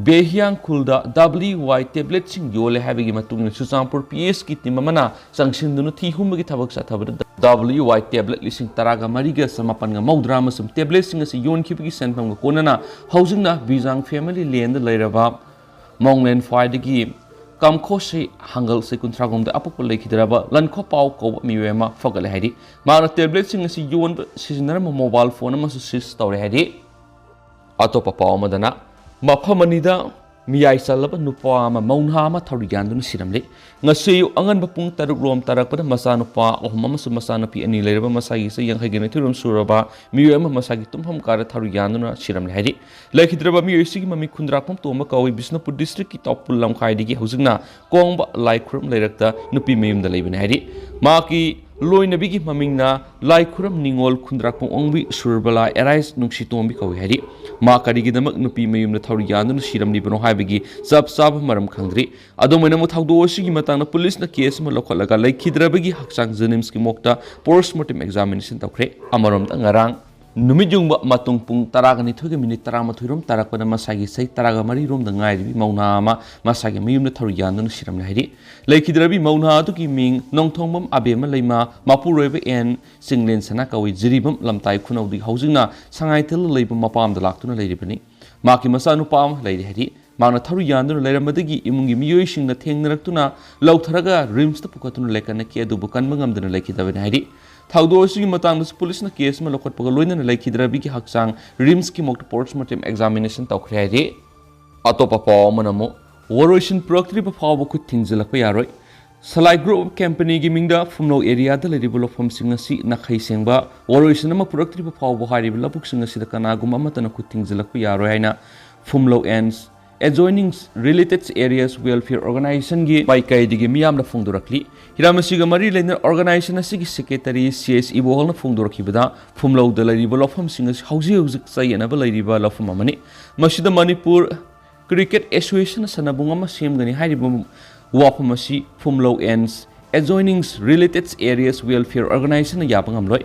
ꯕꯦꯍꯤꯌꯥꯡ ꯈꯨꯜꯗ ꯗꯕ꯭ꯂꯤꯌꯨ ꯋꯥꯏ ꯇꯦꯕ꯭ꯂꯦꯠꯁꯤꯡ ꯌꯣꯜꯂꯦ ꯍꯥꯏꯕꯒꯤ ꯃꯇꯨꯡ ꯏꯟꯅ ꯆꯨꯔꯆꯥꯟꯄꯨꯔ ꯄꯤ ꯑꯦꯁꯀꯤ ꯇꯤꯝ ꯑꯃꯅ ꯆꯪꯁꯤꯟꯗꯨꯅ ꯊꯤ ꯍꯨꯝꯕꯒꯤ ꯊꯕꯛ ꯆꯠꯊꯕꯗ ꯗꯕ꯭ꯂꯤꯌꯨ ꯋꯥꯏ ꯇꯦꯕ꯭ꯂꯦꯠ ꯂꯤꯁꯤꯡ ꯇꯔꯥꯒ ꯃꯔꯤꯒ ꯆꯃꯥꯄꯟꯒ ꯃꯧꯗ꯭ꯔꯥ ꯑꯃꯁꯨꯡ ꯇꯦꯕ꯭ꯂꯦꯠꯁꯤꯡ ꯑꯁꯤ ꯌꯣꯟꯈꯤꯕꯒꯤ ꯁꯦꯟꯐꯝꯒ ꯀꯣꯟꯅꯅ ꯍꯧꯖꯤꯛꯅ ꯕꯤꯖꯥꯡ ꯐꯦꯃꯤꯂꯤ ꯂꯦꯟꯗ ꯂꯩꯔꯕ ꯃꯣꯡꯂꯦꯟ ꯐ꯭ꯋꯥꯏꯗꯒꯤ ꯀꯝꯈꯣꯁꯤ ꯍꯪꯒꯜꯁꯦ ꯀꯨꯟꯊ꯭ꯔꯥꯒꯨꯝꯗ ꯑꯄꯣꯛꯄ ꯂꯩꯈꯤꯗ꯭ꯔꯕ ꯂꯟꯈꯣꯄꯥꯎ ꯀꯧꯕ ꯃꯤꯑꯣꯏ ꯑꯃ ꯐꯒꯠꯂꯦ ꯍꯥꯏꯔꯤ꯫ ꯃꯍꯥꯛꯅ ꯇꯦꯕ꯭ꯂꯦꯠꯁꯤꯡ ꯑꯁꯤ ꯌꯣꯟꯕ ꯁꯤꯖꯤꯟꯅꯔꯝꯕ ꯃꯣꯕꯥꯏꯜ ꯐꯣꯟ ꯑꯃꯁꯨ ꯁꯤꯖ ꯇꯧꯔꯦ ꯍꯥꯏꯔꯤ꯫ ꯑꯇꯣꯞꯄ ꯄꯥꯎ ꯑꯃꯗꯅ, ꯃꯐꯝ ꯑꯅꯤꯗ ꯃꯤꯌꯥꯏ ꯆꯜꯂꯕ ꯅꯨꯄꯥ ꯑꯃ ꯃꯧ ꯅꯍꯥ ꯑꯃ ꯊꯧꯔꯤ ꯌꯥꯟꯗꯨꯅ ꯁꯤꯔꯝꯂꯦ꯫ ꯉꯁꯤ ꯑꯌꯨꯛ ꯑꯉꯟꯕ ꯄꯨꯡ ꯇꯔꯨꯛ ꯔꯣꯝ ꯇꯥꯔꯛꯄꯗ ꯃꯆꯥꯅꯨꯄꯥ ꯑꯍꯨꯝ ꯑꯃꯁꯨꯡ ꯃꯆꯥꯅꯨꯄꯤ ꯑꯅꯤ ꯂꯩꯔꯕ ꯃꯁꯥꯒꯤ ꯆꯍꯤ ꯌꯥꯡꯈꯩꯒ ꯅꯤꯊꯣꯏ ꯔꯣꯝ ꯁꯨꯔꯕ ꯃꯤꯑꯣꯏ ꯑꯃ ꯃꯁꯥꯒꯤ ꯇꯨꯝꯐꯝ ꯀꯥꯗ ꯊꯧꯔꯤ ꯌꯥꯟꯗꯨꯅ ꯁꯤꯔꯝꯂꯦ ꯍꯥꯏꯔꯤ꯫ ꯂꯩꯈꯤꯗ꯭ꯔꯕ ꯃꯤꯑꯣꯏꯁꯤꯒꯤ ꯃꯃꯤꯡ ꯈꯨꯟꯗ꯭ꯔꯥꯛꯄꯝ ꯇꯣꯝꯕ ꯀꯧꯏ꯫ ꯕꯤꯁꯅꯨꯄꯨꯔ ꯗꯤꯁꯇ꯭ꯔꯤꯛꯀꯤ ꯇꯥꯎꯄꯨꯜ ꯂꯝꯈꯥꯏꯗꯒꯤ ꯍꯧꯖꯤꯛꯅ ꯀꯣꯡꯕ ꯂꯥꯏ ꯈꯨꯔꯨꯝ ꯂꯩꯔꯛꯇ ꯅꯨꯄꯤ ꯃꯌꯨꯝꯗ ꯂꯩꯕꯅꯤ ꯍꯥꯏꯔꯤ꯫ ꯃꯍꯥꯛꯀꯤ ꯂꯣꯏꯅꯕꯤꯒꯤ ꯃꯃꯤꯡꯅ ꯂꯥꯏ ꯈꯨꯔꯨꯝ ꯅꯤꯉꯣꯜ ꯈꯨꯟꯗ꯭ꯔꯥꯛꯄꯝ ꯑꯣꯡꯕꯤ ꯁꯨꯔꯕꯂꯥ ꯑꯦꯔꯥꯏꯁ ꯅꯨꯡꯁꯤ ꯇꯣꯝꯕꯤ ꯀꯧꯏ ꯍꯥꯏꯔꯤ꯫ ꯃꯍꯥꯛ ꯀꯔꯤꯒꯤꯗꯃꯛ ꯅꯨꯄꯤ ꯃꯌꯨꯝꯗ ꯊꯧꯔꯤ ꯌꯥꯟꯗꯨꯅ ꯁꯤꯔꯝꯂꯤꯕꯅꯣ ꯍꯥꯏꯕꯒꯤ ꯆꯞ ꯆꯥꯕ ꯃꯔꯝ ꯈꯪꯗ꯭ꯔꯤ꯫ ꯑꯗꯨꯝ ꯑꯣꯏꯅꯃꯛ ꯊꯧꯗꯣꯛ ꯑꯁꯤꯒꯤ ꯃꯇꯥꯡꯗ ꯄꯨꯂꯤꯁꯅ ꯀꯦꯁ ꯑꯃ ꯂꯧꯈꯠꯂꯒ ꯂꯩꯈꯤꯗ꯭ꯔꯕꯒꯤ ꯍꯛꯆꯥꯡ ꯖꯦꯅꯤꯝꯁꯀꯤ ꯃꯣꯔꯒꯇ ꯄꯣꯁꯠꯃꯣꯔꯇꯦꯝ ꯑꯦꯛꯖꯥꯃꯤꯅꯦꯁꯟ ꯇꯧꯈ꯭ꯔꯦ꯫ ꯑꯃꯔꯣꯝꯗ ꯉꯔꯥꯡ ꯅꯨꯃꯤꯠ ꯌꯨꯡꯕ ꯃꯇꯨꯡ ꯄꯨꯡ ꯇꯔꯥꯒ ꯅꯤꯊꯣꯏꯒ ꯃꯤꯅꯤꯠ ꯇꯔꯥꯃꯥꯊꯣꯏ ꯔꯣꯝ ꯇꯥꯔꯛꯄꯗ ꯃꯁꯥꯒꯤ ꯆꯍꯤ ꯇꯔꯥꯒ ꯃꯔꯤ ꯔꯣꯝꯗ ꯉꯥꯏꯔꯤꯕꯤ ꯃꯧ ꯅꯍꯥ ꯑꯃ ꯃꯁꯥꯒꯤ ꯃꯌꯨꯝꯗ ꯊꯧꯔꯤ ꯌꯥꯟꯗꯨꯅ ꯁꯤꯔꯝꯂꯦ ꯍꯥꯏꯔꯤ꯫ ꯂꯩꯈꯤꯗ꯭ꯔꯕꯤ ꯃꯧ ꯅꯍꯥ ꯑꯗꯨꯒꯤ ꯃꯤꯡ ꯅꯣꯡꯊꯣꯡꯕꯝ ꯑꯕꯦꯝꯃ ꯂꯩꯃ, ꯃꯄꯨꯔꯣꯏꯕ ꯑꯦꯟ ꯆꯤꯡꯂꯦꯟ ꯁꯅꯥ ꯀꯧꯏ꯫ ꯖꯤꯔꯤꯕꯝ ꯂꯝꯇꯥꯏ ꯈꯨꯅꯧꯗꯒꯤ ꯍꯧꯖꯤꯛꯅ ꯁꯉꯥꯏꯊꯦꯜꯗ ꯂꯩꯕ ꯃꯄꯥꯝꯗ ꯂꯥꯛꯇꯨꯅ ꯂꯩꯔꯤꯕꯅꯤ꯫ ꯃꯍꯥꯛꯀꯤ ꯃꯆꯥꯅꯨꯄꯥ ꯑꯃ ꯂꯩꯔꯤ ꯍꯥꯏꯔꯤ꯫ ꯃꯍꯥꯛꯅ ꯊꯧꯔꯤ ꯌꯥꯟꯗꯨꯅ ꯂꯩꯔꯝꯕꯗꯒꯤ ꯏꯃꯨꯡꯒꯤ ꯃꯤꯑꯣꯏꯁꯤꯡꯅ ꯊꯦꯡꯅꯔꯛꯇꯨꯅ ꯂꯧꯊꯔꯒ ꯔꯤꯝꯁꯇ ꯄꯨꯈꯠꯇꯨꯅ ꯂꯥꯏꯀꯠꯅꯈꯤ, ꯑꯗꯨꯕꯨ ꯀꯟꯕ ꯉꯝꯗꯅ ꯂꯩꯈꯤꯗꯕꯅꯤ ꯍꯥꯏꯔꯤ꯫ ꯊꯧꯗꯣꯛ ꯑꯁꯤꯒꯤ ꯃꯇꯥꯡꯗꯁꯨ ꯄꯨꯂꯤꯁꯅ ꯀꯦꯁ ꯑꯃ ꯂꯧꯈꯠꯄꯒ ꯂꯣꯏꯅꯅ ꯂꯩꯈꯤꯗ꯭ꯔꯕꯤꯒꯤ ꯍꯛꯆꯥꯡ ꯔꯤꯝꯁꯀꯤ ꯃꯣꯔꯒꯇ ꯄꯣꯁꯠꯃꯣꯔꯇꯦꯝ ꯑꯦꯛꯖꯥꯃꯤꯅꯦꯁꯟ ꯇꯧꯈ꯭ꯔꯦ ꯍꯥꯏꯔꯤ꯫ ꯑꯇꯣꯞꯄ ꯄꯥꯎ ꯑꯃꯅ ꯑꯃꯨꯛ, ꯋꯥꯔꯣꯏꯁꯤꯟ ꯄꯨꯔꯛꯇ꯭ꯔꯤꯕ ꯐꯥꯎꯕ ꯈꯨꯠ ꯊꯤꯡꯖꯤꯜꯂꯛꯄ ꯌꯥꯔꯣꯏ꯫ ꯁꯂꯥꯏ ꯒ꯭ꯔꯨꯞ ꯀꯝꯄꯅꯤꯒꯤ ꯃꯤꯡꯗ ꯐꯨꯝꯂꯧ ꯑꯦꯔꯤꯌꯥꯗ ꯂꯩꯔꯤꯕ ꯂꯧꯐꯝꯁꯤꯡ ꯑꯁꯤ ꯅꯥꯈꯩ ꯁꯦꯡꯕ, ꯋꯥꯔꯣꯏꯁꯤꯟ ꯑꯃ ꯄꯨꯔꯛꯇ꯭ꯔꯤꯕ ꯐꯥꯎꯕ ꯍꯥꯏꯔꯤꯕ ꯂꯧꯕꯨꯛꯁꯤꯡ ꯑꯁꯤꯗ ꯀꯅꯥꯒꯨꯝꯕ ꯑꯃꯠꯇꯅ ꯈꯨꯠ ꯊꯤꯡꯖꯤꯜꯂꯛꯄ ꯌꯥꯔꯣꯏ ꯍꯥꯏꯅ ꯐꯨꯝꯂꯧ ꯑꯦꯟ ꯑꯦꯖꯣꯏꯅꯤꯡ ꯔꯤꯂꯦꯇꯦꯗ ꯑꯦꯔꯤꯌꯥꯁ ꯋꯦꯜꯐꯤꯌꯔ ꯑꯣꯔꯒꯅꯥꯏꯖꯦꯁꯟꯒꯤ ꯃꯥꯏꯀꯩꯗꯒꯤ ꯃꯤꯌꯥꯝꯅ ꯐꯣꯡꯗꯣꯔꯛꯂꯤ꯫ ꯍꯤꯔꯝ ꯑꯁꯤꯒ ꯃꯔꯤ ꯂꯩꯅꯅ ꯑꯣꯔꯒꯅꯥꯏꯖꯦꯁꯟ ꯑꯁꯤꯒꯤ ꯁꯦꯀ꯭ꯔꯦꯇꯔꯤ ꯁꯤ ꯑꯦꯁ ꯏꯕꯣꯍꯜꯅ ꯐꯣꯡꯗꯣꯔꯛꯈꯤꯕꯗ, ꯐꯨꯝꯂꯧꯗ ꯂꯩꯔꯤꯕ ꯂꯧꯐꯝꯁꯤꯡ ꯑꯁꯤ ꯍꯧꯖꯤꯛ ꯍꯧꯖꯤꯛ ꯆꯌꯦꯠꯅꯕ ꯂꯩꯔꯤꯕ ꯂꯧꯐꯝ ꯑꯃꯅꯤ꯫ ꯃꯁꯤꯗ ꯃꯅꯤꯄꯨꯔ ꯀ꯭ꯔꯤꯀꯦꯠ ꯑꯦꯁꯣꯁꯤꯌꯦꯁꯟꯅ ꯁꯥꯟꯅꯕꯨꯡ ꯑꯃ ꯁꯦꯝꯒꯅꯤ ꯍꯥꯏꯔꯤꯕ ꯋꯥꯐꯝ ꯑꯁꯤ ꯐꯨꯝꯂꯧ ꯑꯦꯟ ꯑꯦꯖꯣꯏꯅꯤꯡ ꯔꯤꯂꯦꯇꯦꯗ ꯑꯦꯔꯤꯌꯥꯁ ꯋꯦꯜꯐꯤꯌꯔ ꯑꯣꯔꯒꯅꯥꯏꯖꯦꯁꯟꯅ ꯌꯥꯕ ꯉꯝꯂꯣꯏ꯫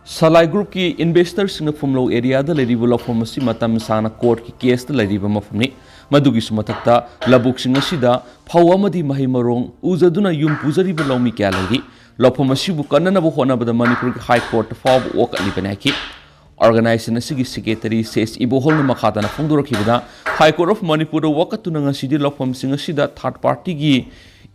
ꯁꯂꯥꯏ ꯒ꯭ꯔꯨꯞꯀꯤ ꯏꯟꯚꯦꯁꯇꯔꯁꯤꯡꯅ ꯐꯨꯝꯂꯧ ꯑꯦꯔꯤꯌꯥꯗ ꯂꯩꯔꯤꯕ ꯂꯧꯐꯝ ꯑꯁꯤ ꯃꯇꯝ ꯁꯥꯡꯅ ꯀꯣꯔꯠꯀꯤ ꯀꯦꯁꯇ ꯂꯩꯔꯤꯕ ꯃꯐꯝꯅꯤ꯫ ꯃꯗꯨꯒꯤꯁꯨ ꯃꯊꯛꯇ ꯂꯧꯕꯨꯛꯁꯤꯡ ꯑꯁꯤꯗ ꯐꯧ ꯑꯃꯗꯤ ꯃꯍꯩ ꯃꯔꯣꯡ ꯎꯖꯗꯨꯅ ꯌꯨꯝ ꯄꯨꯖꯔꯤꯕ ꯂꯧꯃꯤ ꯀꯌꯥ ꯂꯩꯔꯤ꯫ ꯂꯧꯐꯝ ꯑꯁꯤꯕꯨ ꯀꯟꯅꯅꯕ ꯍꯣꯠꯅꯕꯗ ꯃꯅꯤꯄꯨꯔꯒꯤ ꯍꯥꯏ ꯀꯣꯔꯠꯇ ꯐꯥꯎꯕ ꯋꯥꯀꯠꯂꯤꯕꯅꯤ ꯍꯥꯏꯈꯤ꯫ ꯑꯣꯔꯒꯅꯥꯏꯖꯦꯁꯟ ꯑꯁꯤꯒꯤ ꯁꯦꯀ꯭ꯔꯦꯇꯔꯤ ꯁꯤ ꯑꯦꯁ ꯏꯕꯣꯍꯜꯅ ꯃꯈꯥ ꯇꯥꯅ ꯐꯣꯡꯗꯣꯔꯛꯈꯤꯕꯗ, ꯍꯥꯏ ꯀꯣꯔꯠ ꯑꯣꯐ ꯃꯅꯤꯄꯨꯔꯗ ꯋꯥꯀꯠꯇꯨꯅ ꯉꯁꯤꯗꯤ ꯂꯧꯐꯝꯁꯤꯡ ꯑꯁꯤꯗ ꯊꯥꯔꯗ ꯄꯥꯔꯇꯤꯒꯤ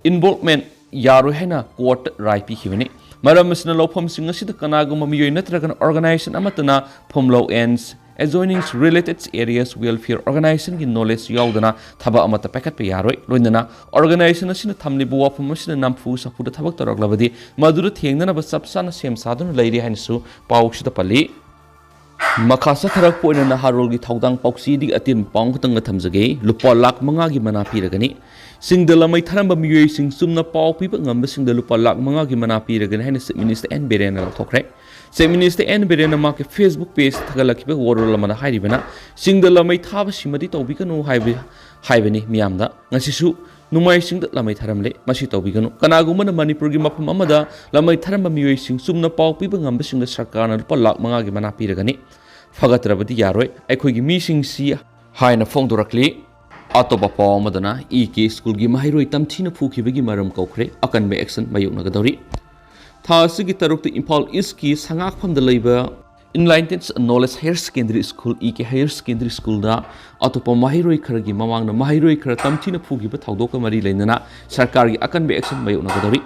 ꯏꯟꯚꯣꯜꯚꯃꯦꯟ ꯌꯥꯔꯣꯏ ꯍꯥꯏꯅ ꯀꯣꯔꯠꯇ ꯔꯥꯏ ꯄꯤꯈꯤꯕꯅꯤ꯫ ꯃꯔꯝ ꯑꯁꯤꯅ ꯂꯧꯐꯝꯁꯤꯡ ꯑꯁꯤꯗ ꯀꯅꯥꯒꯨꯝꯕ ꯃꯤꯑꯣꯏ ꯅꯠꯇ꯭ꯔꯒꯅ ꯑꯣꯔꯒꯅꯥꯏꯖꯦꯁꯟ ꯑꯃꯠꯇꯅ Phumlou and adjoining related areas welfare organizationꯒꯤ knowledge ꯌꯥꯎꯗꯅ ꯊꯕꯛ ꯑꯃꯠꯇ ꯄꯥꯏꯈꯠꯄ ꯌꯥꯔꯣꯏ꯫ ꯂꯣꯏꯅꯅ organization ꯑꯁꯤꯅ ꯊꯝꯂꯤꯕ ꯋꯥꯐꯝ ꯑꯁꯤꯅ ꯅꯝꯐꯨ ꯁꯥꯐꯨꯗ ꯊꯕꯛ ꯇꯧꯔꯛꯂꯕꯗꯤ ꯃꯗꯨꯗ ꯊꯦꯡꯅꯅꯕ ꯆꯞ ꯆꯥꯅ ꯁꯦꯝ ꯁꯥꯗꯨꯅ ꯂꯩꯔꯤ ꯍꯥꯏꯅꯁꯨ ꯄꯥꯎꯁꯤꯗ ꯄꯜꯂꯤ꯫ ꯃꯈꯥ ꯆꯠꯊꯔꯛꯄ ꯑꯣꯏꯅ ꯅꯍꯥꯔꯣꯜꯒꯤ ꯊꯧꯗꯥꯡ ꯄꯥꯎꯆꯦꯗꯒꯤ ꯑꯇꯦꯟꯕ ꯄꯥꯎ ꯈꯛꯇꯪꯒ ꯊꯝꯖꯒꯦ꯫ ꯂꯨꯄꯥ ꯂꯥꯈ ꯃꯉꯥꯒꯤ ꯃꯅꯥ ꯄꯤꯔꯒꯅꯤ꯫ ꯆꯤꯡꯗ ꯂꯃꯩ ꯊꯥꯔꯝꯕ ꯃꯤꯑꯣꯏꯁꯤꯡ ꯆꯨꯝꯅ ꯄꯥꯎ ꯄꯤꯕ ꯉꯝꯕꯁꯤꯡꯗ ꯂꯨꯄꯥ ꯂꯥꯈ ꯃꯉꯥꯒꯤ ꯃꯅꯥ ꯄꯤꯔꯒꯅꯤ ꯍꯥꯏꯅ Chief Minister ꯑꯦꯟ ꯕꯤꯔꯦꯟꯅ ꯂꯥꯎꯊꯣꯛꯈ꯭ꯔꯦ꯫ Chief Minister ꯑꯦꯟ ꯕꯤꯔꯦꯟꯅ ꯃꯍꯥꯛꯀꯤ Facebook page ꯊꯥꯒꯠꯂꯛꯈꯤꯕ ꯋꯥꯔꯣꯜ ꯑꯃꯗ ꯍꯥꯏꯔꯤꯕꯅ, ꯆꯤꯡꯗ ꯂꯃꯩ ꯊꯥꯕꯁꯤꯃꯗꯤ ꯇꯧꯕꯤꯒꯅꯨ ꯍꯥꯏꯕ, ꯍꯥꯏꯕꯅꯤ ꯃꯤꯌꯥꯝꯗ꯫ ꯉꯁꯤꯁꯨ ꯅꯣꯡꯃꯥꯏꯖꯤꯡꯗ ꯂꯃꯩ ꯊꯥꯔꯝꯂꯦ, ꯃꯁꯤ ꯇꯧꯕꯤꯒꯅꯨ꯫ ꯀꯅꯥꯒꯨꯝꯕꯅ ꯃꯅꯤꯄꯨꯔꯒꯤ ꯃꯐꯝ ꯑꯃꯗ ꯂꯃꯩ ꯊꯥꯔꯝꯕ ꯃꯤꯑꯣꯏꯁꯤꯡ ꯆꯨꯝꯅ ꯄꯥꯎ ꯄꯤꯕ ꯉꯝꯕꯁꯤꯡꯗ ꯁꯔꯀꯥꯔꯅ ꯂꯨꯄꯥ ꯂꯥꯈ ꯃꯉꯥꯒꯤ ꯃꯅꯥ ꯄꯤꯔꯒꯅꯤ꯫ ꯐꯒꯠꯇ꯭ꯔꯕꯗꯤ ꯌꯥꯔꯣꯏ ꯑꯩꯈꯣꯏꯒꯤ ꯃꯤꯁꯤꯡꯁꯤ ꯍꯥꯏꯅ ꯐꯣꯡꯗꯣꯔꯛꯂꯤ꯫ ꯑꯇꯣꯞꯄ ꯄꯥꯎ ꯑꯃꯗꯅ ꯏ ꯀꯦ ꯁ꯭ꯀꯨꯜꯒꯤ ꯃꯍꯩꯔꯣꯏ ꯇꯝꯊꯤꯅ ꯐꯨꯈꯤꯕꯒꯤ ꯃꯔꯝ ꯀꯧꯈ꯭ꯔꯦ, ꯑꯀꯟꯕ action ꯃꯥꯌꯣꯛꯅꯒꯗꯧꯔꯤ꯫ ꯊꯥ ꯑꯁꯤꯒꯤ ꯇꯔꯨꯛꯇ ꯏꯝꯐꯥꯜ ꯏꯁꯀꯤ ꯁꯉꯥꯛꯐꯝꯗ ꯂꯩꯕ Enlightened Knowledge Higher Secondary School, E K Higher Secondary Schoolꯗ ꯑꯇꯣꯞꯄ ꯃꯍꯩꯔꯣꯏ ꯈꯔꯒꯤ ꯃꯃꯥꯡꯗ ꯃꯍꯩꯔꯣꯏ ꯈꯔ ꯇꯝꯊꯤꯅ ꯐꯨꯈꯤꯕ ꯊꯧꯗꯣꯛꯀ ꯃꯔꯤ ꯂꯩꯅꯅ ꯁꯔꯀꯥꯔꯒꯤ ꯑꯀꯟꯕ action ꯃꯥꯌꯣꯛꯅꯒꯗꯧꯔꯤ꯫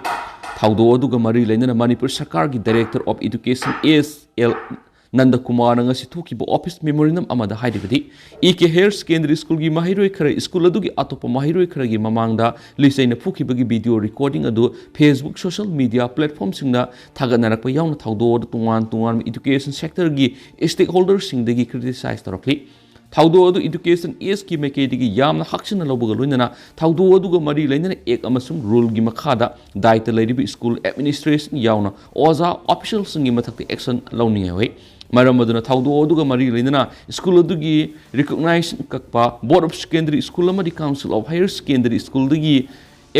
ꯊꯧꯗꯣꯛ ꯑꯗꯨꯒ ꯃꯔꯤ ꯂꯩꯅꯅ ꯃꯅꯤꯄꯨꯔ ꯁꯔꯀꯥꯔꯒꯤ Director of Education S L ꯅꯟꯗꯀꯨꯃꯥꯔꯅ ꯉꯁꯤ ꯊꯣꯛꯈꯤꯕ office memorandum ꯑꯃꯗ ꯍꯥꯏꯔꯤꯕꯗꯤ, ꯏ ꯀꯦ Higher Secondary Schoolꯒꯤ ꯃꯍꯩꯔꯣꯏ ꯈꯔ ꯁ꯭ꯀꯨꯜ ꯑꯗꯨꯒꯤ ꯑꯇꯣꯞꯄ ꯃꯍꯩꯔꯣꯏ ꯈꯔꯒꯤ ꯃꯃꯥꯡꯗ ꯂꯤꯆꯩꯅ ꯐꯨꯈꯤꯕꯒꯤ video recording ꯑꯗꯨ Facebook social media platformꯁꯤꯡꯗ ꯊꯥꯒꯠꯅꯔꯛꯄ ꯌꯥꯎꯅ ꯊꯧꯗꯣꯛ ꯑꯗꯨ ꯇꯣꯉꯥꯟ ꯇꯣꯉꯥꯟꯕ education sectorꯒꯤ stakeholderꯁꯤꯡꯗꯒꯤ criticize ꯇꯧꯔꯛꯂꯤ꯫ ꯊꯧꯗꯣꯛ ꯑꯗꯨ Education Actꯀꯤ ꯃꯥꯏꯀꯩꯗꯒꯤ ꯌꯥꯝꯅ ꯍꯛꯆꯤꯟꯅ ꯂꯧꯕꯒ ꯂꯣꯏꯅꯅ ꯊꯧꯗꯣꯛ ꯑꯗꯨꯒ ꯃꯔꯤ ꯂꯩꯅꯅ Act ꯑꯃꯁꯨꯡ ruleꯒꯤ ꯃꯈꯥꯗ ꯗꯥꯏꯇ ꯂꯩꯔꯤꯕ school administration ꯌꯥꯎꯅ ꯑꯣꯖꯥ officialꯁꯤꯡꯒꯤ ꯃꯊꯛꯇ action ꯂꯧꯅꯤꯡꯉꯥꯏ ꯑꯣꯏ꯫ ꯃꯔꯝ ꯑꯗꯨꯅ ꯊꯧꯗꯣꯛ ꯑꯗꯨꯒ ꯃꯔꯤ ꯂꯩꯅꯅ ꯁ꯭ꯀꯨꯜ ꯑꯗꯨꯒꯤ recognition ꯀꯛꯄ, Board of Secondary School ꯑꯃꯗꯤ Council of Higher Secondary Schoolꯗꯒꯤ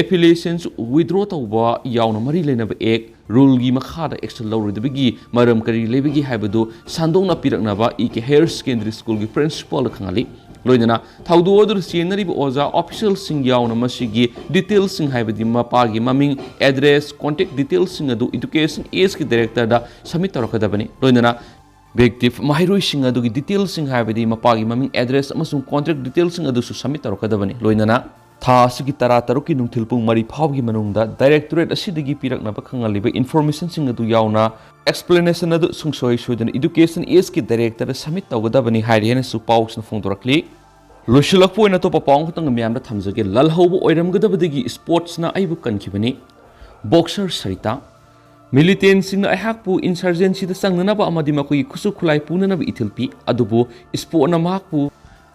affiliations withdraw ꯇꯧꯕ ꯌꯥꯎꯅ ꯃꯔꯤ ꯂꯩꯅꯕ Act, ruleꯒꯤ ꯃꯈꯥꯗ action ꯂꯧꯔꯣꯏꯗꯕꯒꯤ ꯃꯔꯝ ꯀꯔꯤ ꯂꯩꯕꯒꯦ ꯍꯥꯏꯕꯗꯨ ꯁꯟꯗꯣꯛꯅ ꯄꯤꯔꯛꯅꯕ ꯏ ꯀꯦ Higher Secondary Schoolꯒꯤ principalꯗ ꯈꯪꯍꯜꯂꯤ꯫ ꯂꯣꯏꯅꯅ ꯊꯧꯗꯣꯛ ꯑꯗꯨꯗ ꯆꯦꯟꯅꯔꯤꯕ ꯑꯣꯖꯥ officialꯁꯤꯡ ꯌꯥꯎꯅ ꯃꯁꯤꯒꯤ detailsꯁꯤꯡ ꯍꯥꯏꯕꯗꯤ ꯃꯄꯥꯒꯤ ꯃꯃꯤꯡ, address, contact detailsꯁꯤꯡ ꯑꯗꯨ Education Actꯀꯤ directorꯗ submit ꯇꯧꯔꯛꯀꯗꯕꯅꯤ꯫ ꯂꯣꯏꯅꯅ victim ꯃꯍꯩꯔꯣꯏꯁꯤꯡ ꯑꯗꯨꯒꯤ detailsꯁꯤꯡ ꯍꯥꯏꯕꯗꯤ ꯃꯄꯥꯒꯤ ꯃꯃꯤꯡ, address ꯑꯃꯁꯨꯡ contact detailsꯁꯤꯡ ꯑꯗꯨꯁꯨ submit ꯇꯧꯔꯛꯀꯗꯕꯅꯤ꯫ ꯂꯣꯏꯅꯅ ꯊꯥ ꯑꯁꯤꯒꯤ ꯇꯔꯥ ꯇꯔꯨꯛꯀꯤ ꯅꯨꯡꯊꯤꯜ ꯄꯨꯡ ꯃꯔꯤ ꯐꯥꯎꯕꯒꯤ ꯃꯅꯨꯡꯗ directorate ꯑꯁꯤꯗꯒꯤ ꯄꯤꯔꯛꯅꯕ ꯈꯪꯍꯜꯂꯤꯕ informationꯁꯤꯡ ꯑꯗꯨ ꯌꯥꯎꯅ explanation ꯑꯗꯨ ꯁꯨꯡꯁꯣꯏ ꯁꯣꯏꯗꯅ education Ageꯀꯤ directorꯗ submit ꯇꯧꯒꯗꯕꯅꯤ ꯍꯥꯏꯔꯤ ꯍꯥꯏꯅꯁꯨ ꯄꯥꯎꯁꯤꯅ ꯐꯣꯡꯗꯣꯔꯛꯂꯤ꯫ ꯂꯣꯏꯁꯤꯜꯂꯛꯄ ꯑꯣꯏꯅ ꯑꯇꯣꯞꯄ ꯄꯥꯎ ꯑꯃꯈꯛꯇꯪ ꯃꯌꯥꯝꯗ ꯊꯝꯖꯒꯦ꯫ ꯂꯜꯍꯧꯕ ꯑꯣꯏꯔꯝꯒꯗꯕꯗꯒꯤ sportsꯅ ꯑꯩꯕꯨ ꯀꯟꯈꯤꯕꯅꯤ꯫ Boxer ꯁꯔꯤꯇꯥ꯫ Militantꯁꯤꯡꯅ ꯑꯩꯍꯥꯛꯄꯨ insurgencyꯗ ꯆꯪꯅꯅꯕ ꯑꯃꯗꯤ ꯃꯈꯣꯏꯒꯤ ꯈꯨꯠꯁꯨ ꯈꯨꯠꯂꯥꯏ ꯄꯨꯅꯅꯕ ꯏꯊꯤꯜ ꯄꯤ, ꯑꯗꯨꯕꯨ sportꯅ ꯃꯍꯥꯛꯄꯨ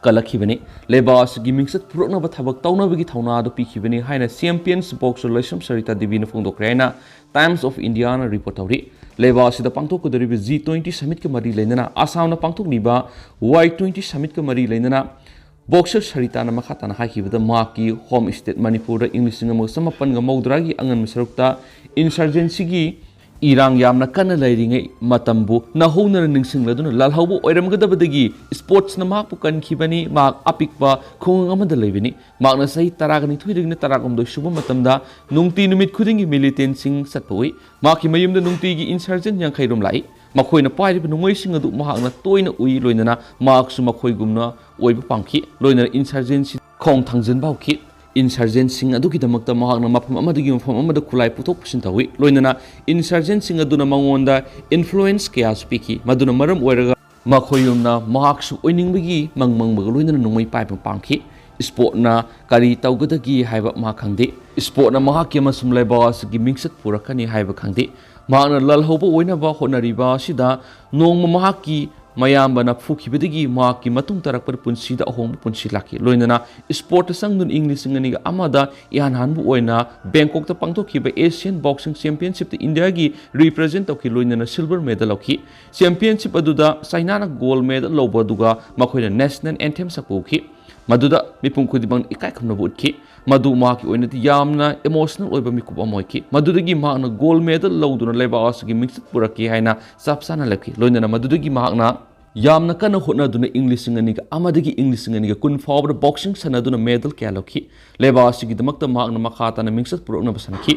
ꯀꯜꯂꯛꯈꯤꯕꯅꯤ꯫ ꯂꯩꯕꯥꯛ ꯑꯁꯤꯒꯤ ꯃꯤꯡꯆꯠ ꯄꯨꯔꯛꯅꯕ ꯊꯕꯛ ꯇꯧꯅꯕꯒꯤ ꯊꯧꯅꯥ ꯑꯗꯨ ꯄꯤꯈꯤꯕꯅꯤ ꯍꯥꯏꯅ champions boxer ꯂꯩꯁ꯭ꯔꯝ ꯁꯔꯤꯇꯥ ꯗꯦꯕꯤꯅ ꯐꯣꯡꯗꯣꯛꯈ꯭ꯔꯦ ꯍꯥꯏꯅ Times of Indiaꯅ report ꯇꯧꯔꯤ꯫ ꯂꯩꯕꯥꯛ ꯑꯁꯤꯗ ꯄꯥꯡꯊꯣꯛꯀꯗꯧꯔꯤꯕ G twenty summitꯀ ꯃꯔꯤ ꯂꯩꯅꯅ ꯑꯁꯥꯝꯅ ꯄꯥꯡꯊꯣꯛꯂꯤꯕ Y twenty summitꯀ ꯃꯔꯤ ꯂꯩꯅꯅ boxer ꯁꯔꯤꯇꯥꯅ ꯃꯈꯥ ꯇꯥꯅ ꯍꯥꯏꯈꯤꯕꯗ, ꯃꯍꯥꯛꯀꯤ home state ꯃꯅꯤꯄꯨꯔꯗ ꯏꯪ ꯂꯤꯁꯤꯡ ꯑꯃꯒ ꯆꯃꯥꯄꯟꯒ ꯃꯧꯗ꯭ꯔꯥꯒꯤ ꯑꯉꯟꯕ ꯁꯔꯨꯛꯇ insurgencyꯒꯤ ꯏꯔꯥꯡ ꯌꯥꯝꯅ ꯀꯟꯅ ꯂꯩꯔꯤꯉꯩ ꯃꯇꯝꯕꯨ ꯅꯧꯍꯧꯅꯅ ꯅꯤꯡꯁꯤꯡꯂꯗꯨꯅ ꯂꯥꯜꯍꯧꯕ ꯑꯣꯏꯔꯝꯒꯗꯕꯗꯒꯤ sportsꯅ ꯃꯍꯥꯛꯄꯨ ꯀꯟꯈꯤꯕꯅꯤ꯫ ꯃꯍꯥꯛ ꯑꯄꯤꯛꯄ ꯈꯨꯡꯒꯪ ꯑꯃꯗ ꯂꯩꯕꯅꯤ꯫ ꯃꯍꯥꯛꯅ ꯆꯍꯤ ꯇꯔꯥꯒ ꯅꯤꯊꯣꯏꯗꯒꯤꯅ ꯇꯔꯥꯍꯨꯝꯗꯣꯏ ꯁꯨꯕ ꯃꯇꯝꯗ ꯅꯨꯡꯇꯤ ꯅꯨꯃꯤꯠ ꯈꯨꯗꯤꯡꯒꯤ militantꯁꯤꯡ ꯆꯠꯄ ꯎꯏ꯫ ꯃꯍꯥꯛꯀꯤ ꯃꯌꯨꯝꯗ ꯅꯨꯡꯇꯤꯒꯤ insurgent ꯌꯥꯡꯈꯩ ꯔꯣꯝ ꯂꯥꯛꯏ꯫ ꯃꯈꯣꯏꯅ ꯄꯥꯏꯔꯤꯕ ꯅꯣꯡꯃꯩꯁꯤꯡ ꯑꯗꯨ ꯃꯍꯥꯛꯅ ꯇꯣꯏꯅ ꯎꯏ, ꯂꯣꯏꯅꯅ ꯃꯍꯥꯛꯁꯨ ꯃꯈꯣꯏꯒꯨꯝꯅ ꯑꯣꯏꯕ ꯄꯥꯝꯈꯤ꯫ ꯂꯣꯏꯅꯅ insurgency ꯈꯣꯡ ꯊꯥꯡꯖꯤꯟꯕ ꯍꯧꯈꯤ꯫ Insurgentꯁꯤꯡ ꯑꯗꯨꯒꯤꯗꯃꯛꯇ ꯃꯍꯥꯛꯅ ꯃꯐꯝ ꯑꯃꯗꯒꯤ ꯃꯐꯝ ꯑꯃꯗ ꯈꯨꯠꯂꯥꯏ ꯄꯨꯊꯣꯛ ꯄꯨꯁꯤꯟ ꯇꯧꯏ꯫ ꯂꯣꯏꯅꯅ insurgentꯁꯤꯡ ꯑꯗꯨꯅ ꯃꯉꯣꯟꯗ influence ꯀꯌꯥꯁꯨ ꯄꯤꯈꯤ, ꯃꯗꯨꯅ ꯃꯔꯝ ꯑꯣꯏꯔꯒ ꯃꯈꯣꯏꯒꯨꯝꯅ ꯃꯍꯥꯛꯁꯨ ꯑꯣꯏꯅꯤꯡꯕꯒꯤ ꯃꯪ ꯃꯪꯕꯒ ꯂꯣꯏꯅꯅ ꯅꯣꯡꯃꯩ ꯄꯥꯏꯕ ꯄꯥꯝꯈꯤ꯫ Sportꯅ ꯀꯔꯤ ꯇꯧꯒꯗꯒꯦ ꯍꯥꯏꯕ ꯃꯍꯥꯛ ꯈꯪꯗꯦ꯫ Sportꯅ ꯃꯍꯥꯛꯀꯤ ꯑꯃꯁꯨꯡ ꯂꯩꯕꯥꯛ ꯑꯁꯤꯒꯤ ꯃꯤꯡꯆꯠ ꯄꯨꯔꯛꯀꯅꯤ ꯍꯥꯏꯕ ꯈꯪꯗꯦ꯫ ꯃꯍꯥꯛꯅ ꯂꯜꯍꯧꯕ ꯑꯣꯏꯅꯕ ꯍꯣꯠꯅꯔꯤꯕ ꯑꯁꯤꯗ ꯅꯣꯡꯃ ꯃꯍꯥꯛꯀꯤ ꯃꯌꯥꯝꯕꯅ ꯐꯨꯈꯤꯕꯗꯒꯤ ꯃꯍꯥꯛꯀꯤ ꯃꯇꯨꯡ ꯇꯥꯔꯛꯄꯗ ꯄꯨꯟꯁꯤꯗ ꯑꯍꯣꯡꯕ ꯄꯨꯟꯁꯤ ꯂꯥꯛꯈꯤ꯫ ꯂꯣꯏꯅꯅ sportꯇ ꯆꯪꯗꯨꯅ ꯏꯪ ꯂꯤꯁꯤꯡ ꯑꯅꯤꯒ ꯑꯃꯗ ꯏꯍꯥꯟ ꯍꯥꯟꯕ ꯑꯣꯏꯅ ꯕꯦꯡꯀꯣꯛꯇ ꯄꯥꯡꯊꯣꯛꯈꯤꯕ Asian Boxing Championshipꯇ ꯏꯟꯗꯤꯌꯥꯒꯤ represent ꯇꯧꯈꯤ, ꯂꯣꯏꯅꯅ silver medal ꯂꯧꯈꯤ꯫ Championship ꯑꯗꯨꯗ ꯆꯥꯏꯅꯥꯅ gold medal ꯂꯧꯕ ꯑꯗꯨꯒ ꯃꯈꯣꯏꯅ national anthem ꯁꯛꯄ ꯎꯈꯤ꯫ ꯃꯗꯨꯗ ꯃꯤꯄꯨꯝ ꯈꯨꯗꯤꯡꯃꯛꯅ ꯏꯀꯥꯏ ꯈꯨꯝꯅꯕ ꯎꯠꯈꯤ꯫ ꯃꯗꯨ ꯃꯍꯥꯛꯀꯤ ꯑꯣꯏꯅꯗꯤ ꯌꯥꯝꯅ emotional ꯑꯣꯏꯕ ꯃꯤꯀꯨꯞ ꯑꯃ ꯑꯣꯏꯈꯤ꯫ ꯃꯗꯨꯗꯒꯤ ꯃꯍꯥꯛꯅ gold medal ꯂꯧꯗꯨꯅ ꯂꯩꯕꯥꯛ ꯑꯁꯤꯒꯤ ꯃꯤꯡꯆꯠ ꯄꯨꯔꯛꯈꯤ ꯍꯥꯏꯅ ꯆꯞ ꯆꯥꯅ ꯂꯦꯞꯈꯤ꯫ ꯂꯣꯏꯅꯅ ꯃꯗꯨꯗꯒꯤ ꯃꯍꯥꯛꯅ ꯌꯥꯝꯅ ꯀꯟꯅ ꯍꯣꯠꯅꯗꯨꯅ ꯏꯪ ꯂꯤꯁꯤꯡ ꯑꯅꯤꯒ ꯑꯃꯗꯒꯤ ꯏꯪ ꯂꯤꯁꯤꯡ ꯑꯅꯤꯒ ꯀꯨꯟ ꯐꯥꯎꯕꯗ boxing ꯁꯥꯟꯅꯗꯨꯅ medal ꯀꯌꯥ ꯂꯧꯈꯤ꯫ ꯂꯩꯕꯥꯛ ꯑꯁꯤꯒꯤꯗꯃꯛꯇ ꯃꯍꯥꯛꯅ ꯃꯈꯥ ꯇꯥꯅ ꯃꯤꯡꯆꯠ ꯄꯨꯔꯛꯅꯕ ꯁꯥꯟꯅꯈꯤ꯫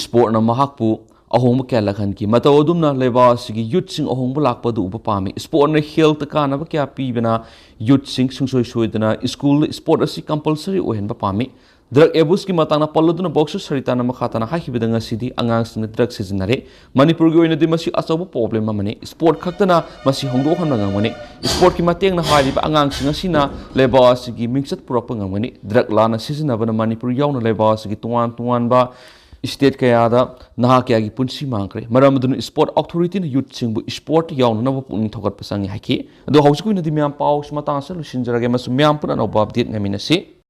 Sportꯅ ꯃꯍꯥꯛꯄꯨ ꯑꯍꯣꯡꯕ ꯀꯌꯥ ꯂꯥꯛꯍꯟꯈꯤ꯫ ꯃꯇꯧ ꯑꯗꯨꯝꯅ ꯂꯩꯕꯥꯛ ꯑꯁꯤꯒꯤ ꯌꯨꯠꯁꯤꯡ ꯑꯍꯣꯡꯕ ꯂꯥꯛꯄ ꯑꯗꯨ ꯎꯕ ꯄꯥꯝꯃꯤ꯫ ꯏꯁꯄꯣꯔꯠꯅ ꯍꯦꯜꯊꯇ ꯀꯥꯟꯅꯕ ꯀꯌꯥ ꯄꯤꯕꯅ ꯌꯨꯠꯁꯤꯡ ꯁꯨꯡꯁꯣꯏ ꯁꯣꯏꯗꯅ ꯁ꯭ꯀꯨꯜꯗ ꯏꯁꯄꯣꯔꯠ ꯑꯁꯤ ꯀꯝꯄꯜꯁꯔꯤ ꯑꯣꯏꯍꯟꯕ ꯄꯥꯝꯃꯤ꯫ ꯗ꯭ꯔꯒ ꯑꯦꯕ꯭ꯌꯨꯁꯀꯤ ꯃꯇꯥꯡꯗ ꯄꯜꯂꯗꯨꯅ ꯕꯣꯛꯁꯔ ꯁꯔꯤꯇꯥꯅ ꯃꯈꯥ ꯇꯥꯅ ꯍꯥꯏꯈꯤꯕꯗ, ꯉꯁꯤꯗꯤ ꯑꯉꯥꯡꯁꯤꯡꯅ ꯗ꯭ꯔꯒ ꯁꯤꯖꯤꯟꯅꯔꯦ꯫ ꯃꯅꯤꯄꯨꯔꯒꯤ ꯑꯣꯏꯅꯗꯤ ꯃꯁꯤ ꯑꯆꯧꯕ ꯄ꯭ꯔꯣꯕ꯭ꯂꯦꯝ ꯑꯃꯅꯤ꯫ ꯏꯁꯄꯣꯔꯠ ꯈꯛꯇꯅ ꯃꯁꯤ ꯍꯣꯡꯗꯣꯛꯍꯟꯕ ꯉꯝꯒꯅꯤ꯫ ꯏꯁꯄꯣꯔꯠꯀꯤ ꯃꯇꯦꯡꯅ ꯍꯥꯏꯔꯤꯕ ꯑꯉꯥꯡꯁꯤꯡ ꯑꯁꯤꯅ ꯂꯩꯕꯥꯛ ꯑꯁꯤꯒꯤ ꯃꯤꯡꯆꯠ ꯄꯨꯔꯛꯄ ꯉꯝꯒꯅꯤ꯫ ꯗ꯭ꯔꯒ ꯂꯥꯟꯅ ꯁꯤꯖꯤꯟꯅꯕꯅ ꯃꯅꯤꯄꯨꯔ ꯌꯥꯎꯅ ꯂꯩꯕꯥꯛ ꯑꯁꯤꯒꯤ ꯇꯣꯉꯥꯟ ꯇꯣꯉꯥꯟꯕ ꯁ꯭ꯇꯦꯠ ꯀꯌꯥꯗ ꯅꯍꯥ ꯀꯌꯥꯒꯤ ꯄꯨꯟꯁꯤ ꯃꯥꯡꯈ꯭ꯔꯦ꯫ ꯃꯔꯝ ꯑꯗꯨꯅ ꯏꯁꯄꯣꯔꯠ ꯑꯣꯊꯣꯔꯤꯇꯤꯅ ꯌꯨꯠꯁꯤꯡꯕꯨ ꯏꯁꯄꯣꯔꯠ ꯌꯥꯎꯅꯅꯕ ꯄꯨꯛꯅꯤꯡ ꯊꯧꯒꯠꯄ ꯆꯪꯏ ꯍꯥꯏꯈꯤ꯫ ꯑꯗꯣ ꯍꯧꯖꯤꯛꯀꯤ ꯑꯣꯏꯅꯗꯤ ꯃꯌꯥꯝ ꯄꯥꯎꯁꯤ ꯃꯇꯥꯡ ꯑꯁꯤꯗ ꯂꯣꯏꯁꯤꯟꯖꯔꯒꯦ, ꯑꯃꯁꯨꯡ ꯃꯌꯥꯝ ꯄꯨꯟꯅ ꯑꯅꯧꯕ ꯑꯞꯗꯦꯠ ꯉꯥꯏꯃꯤꯟꯅꯁꯤ꯫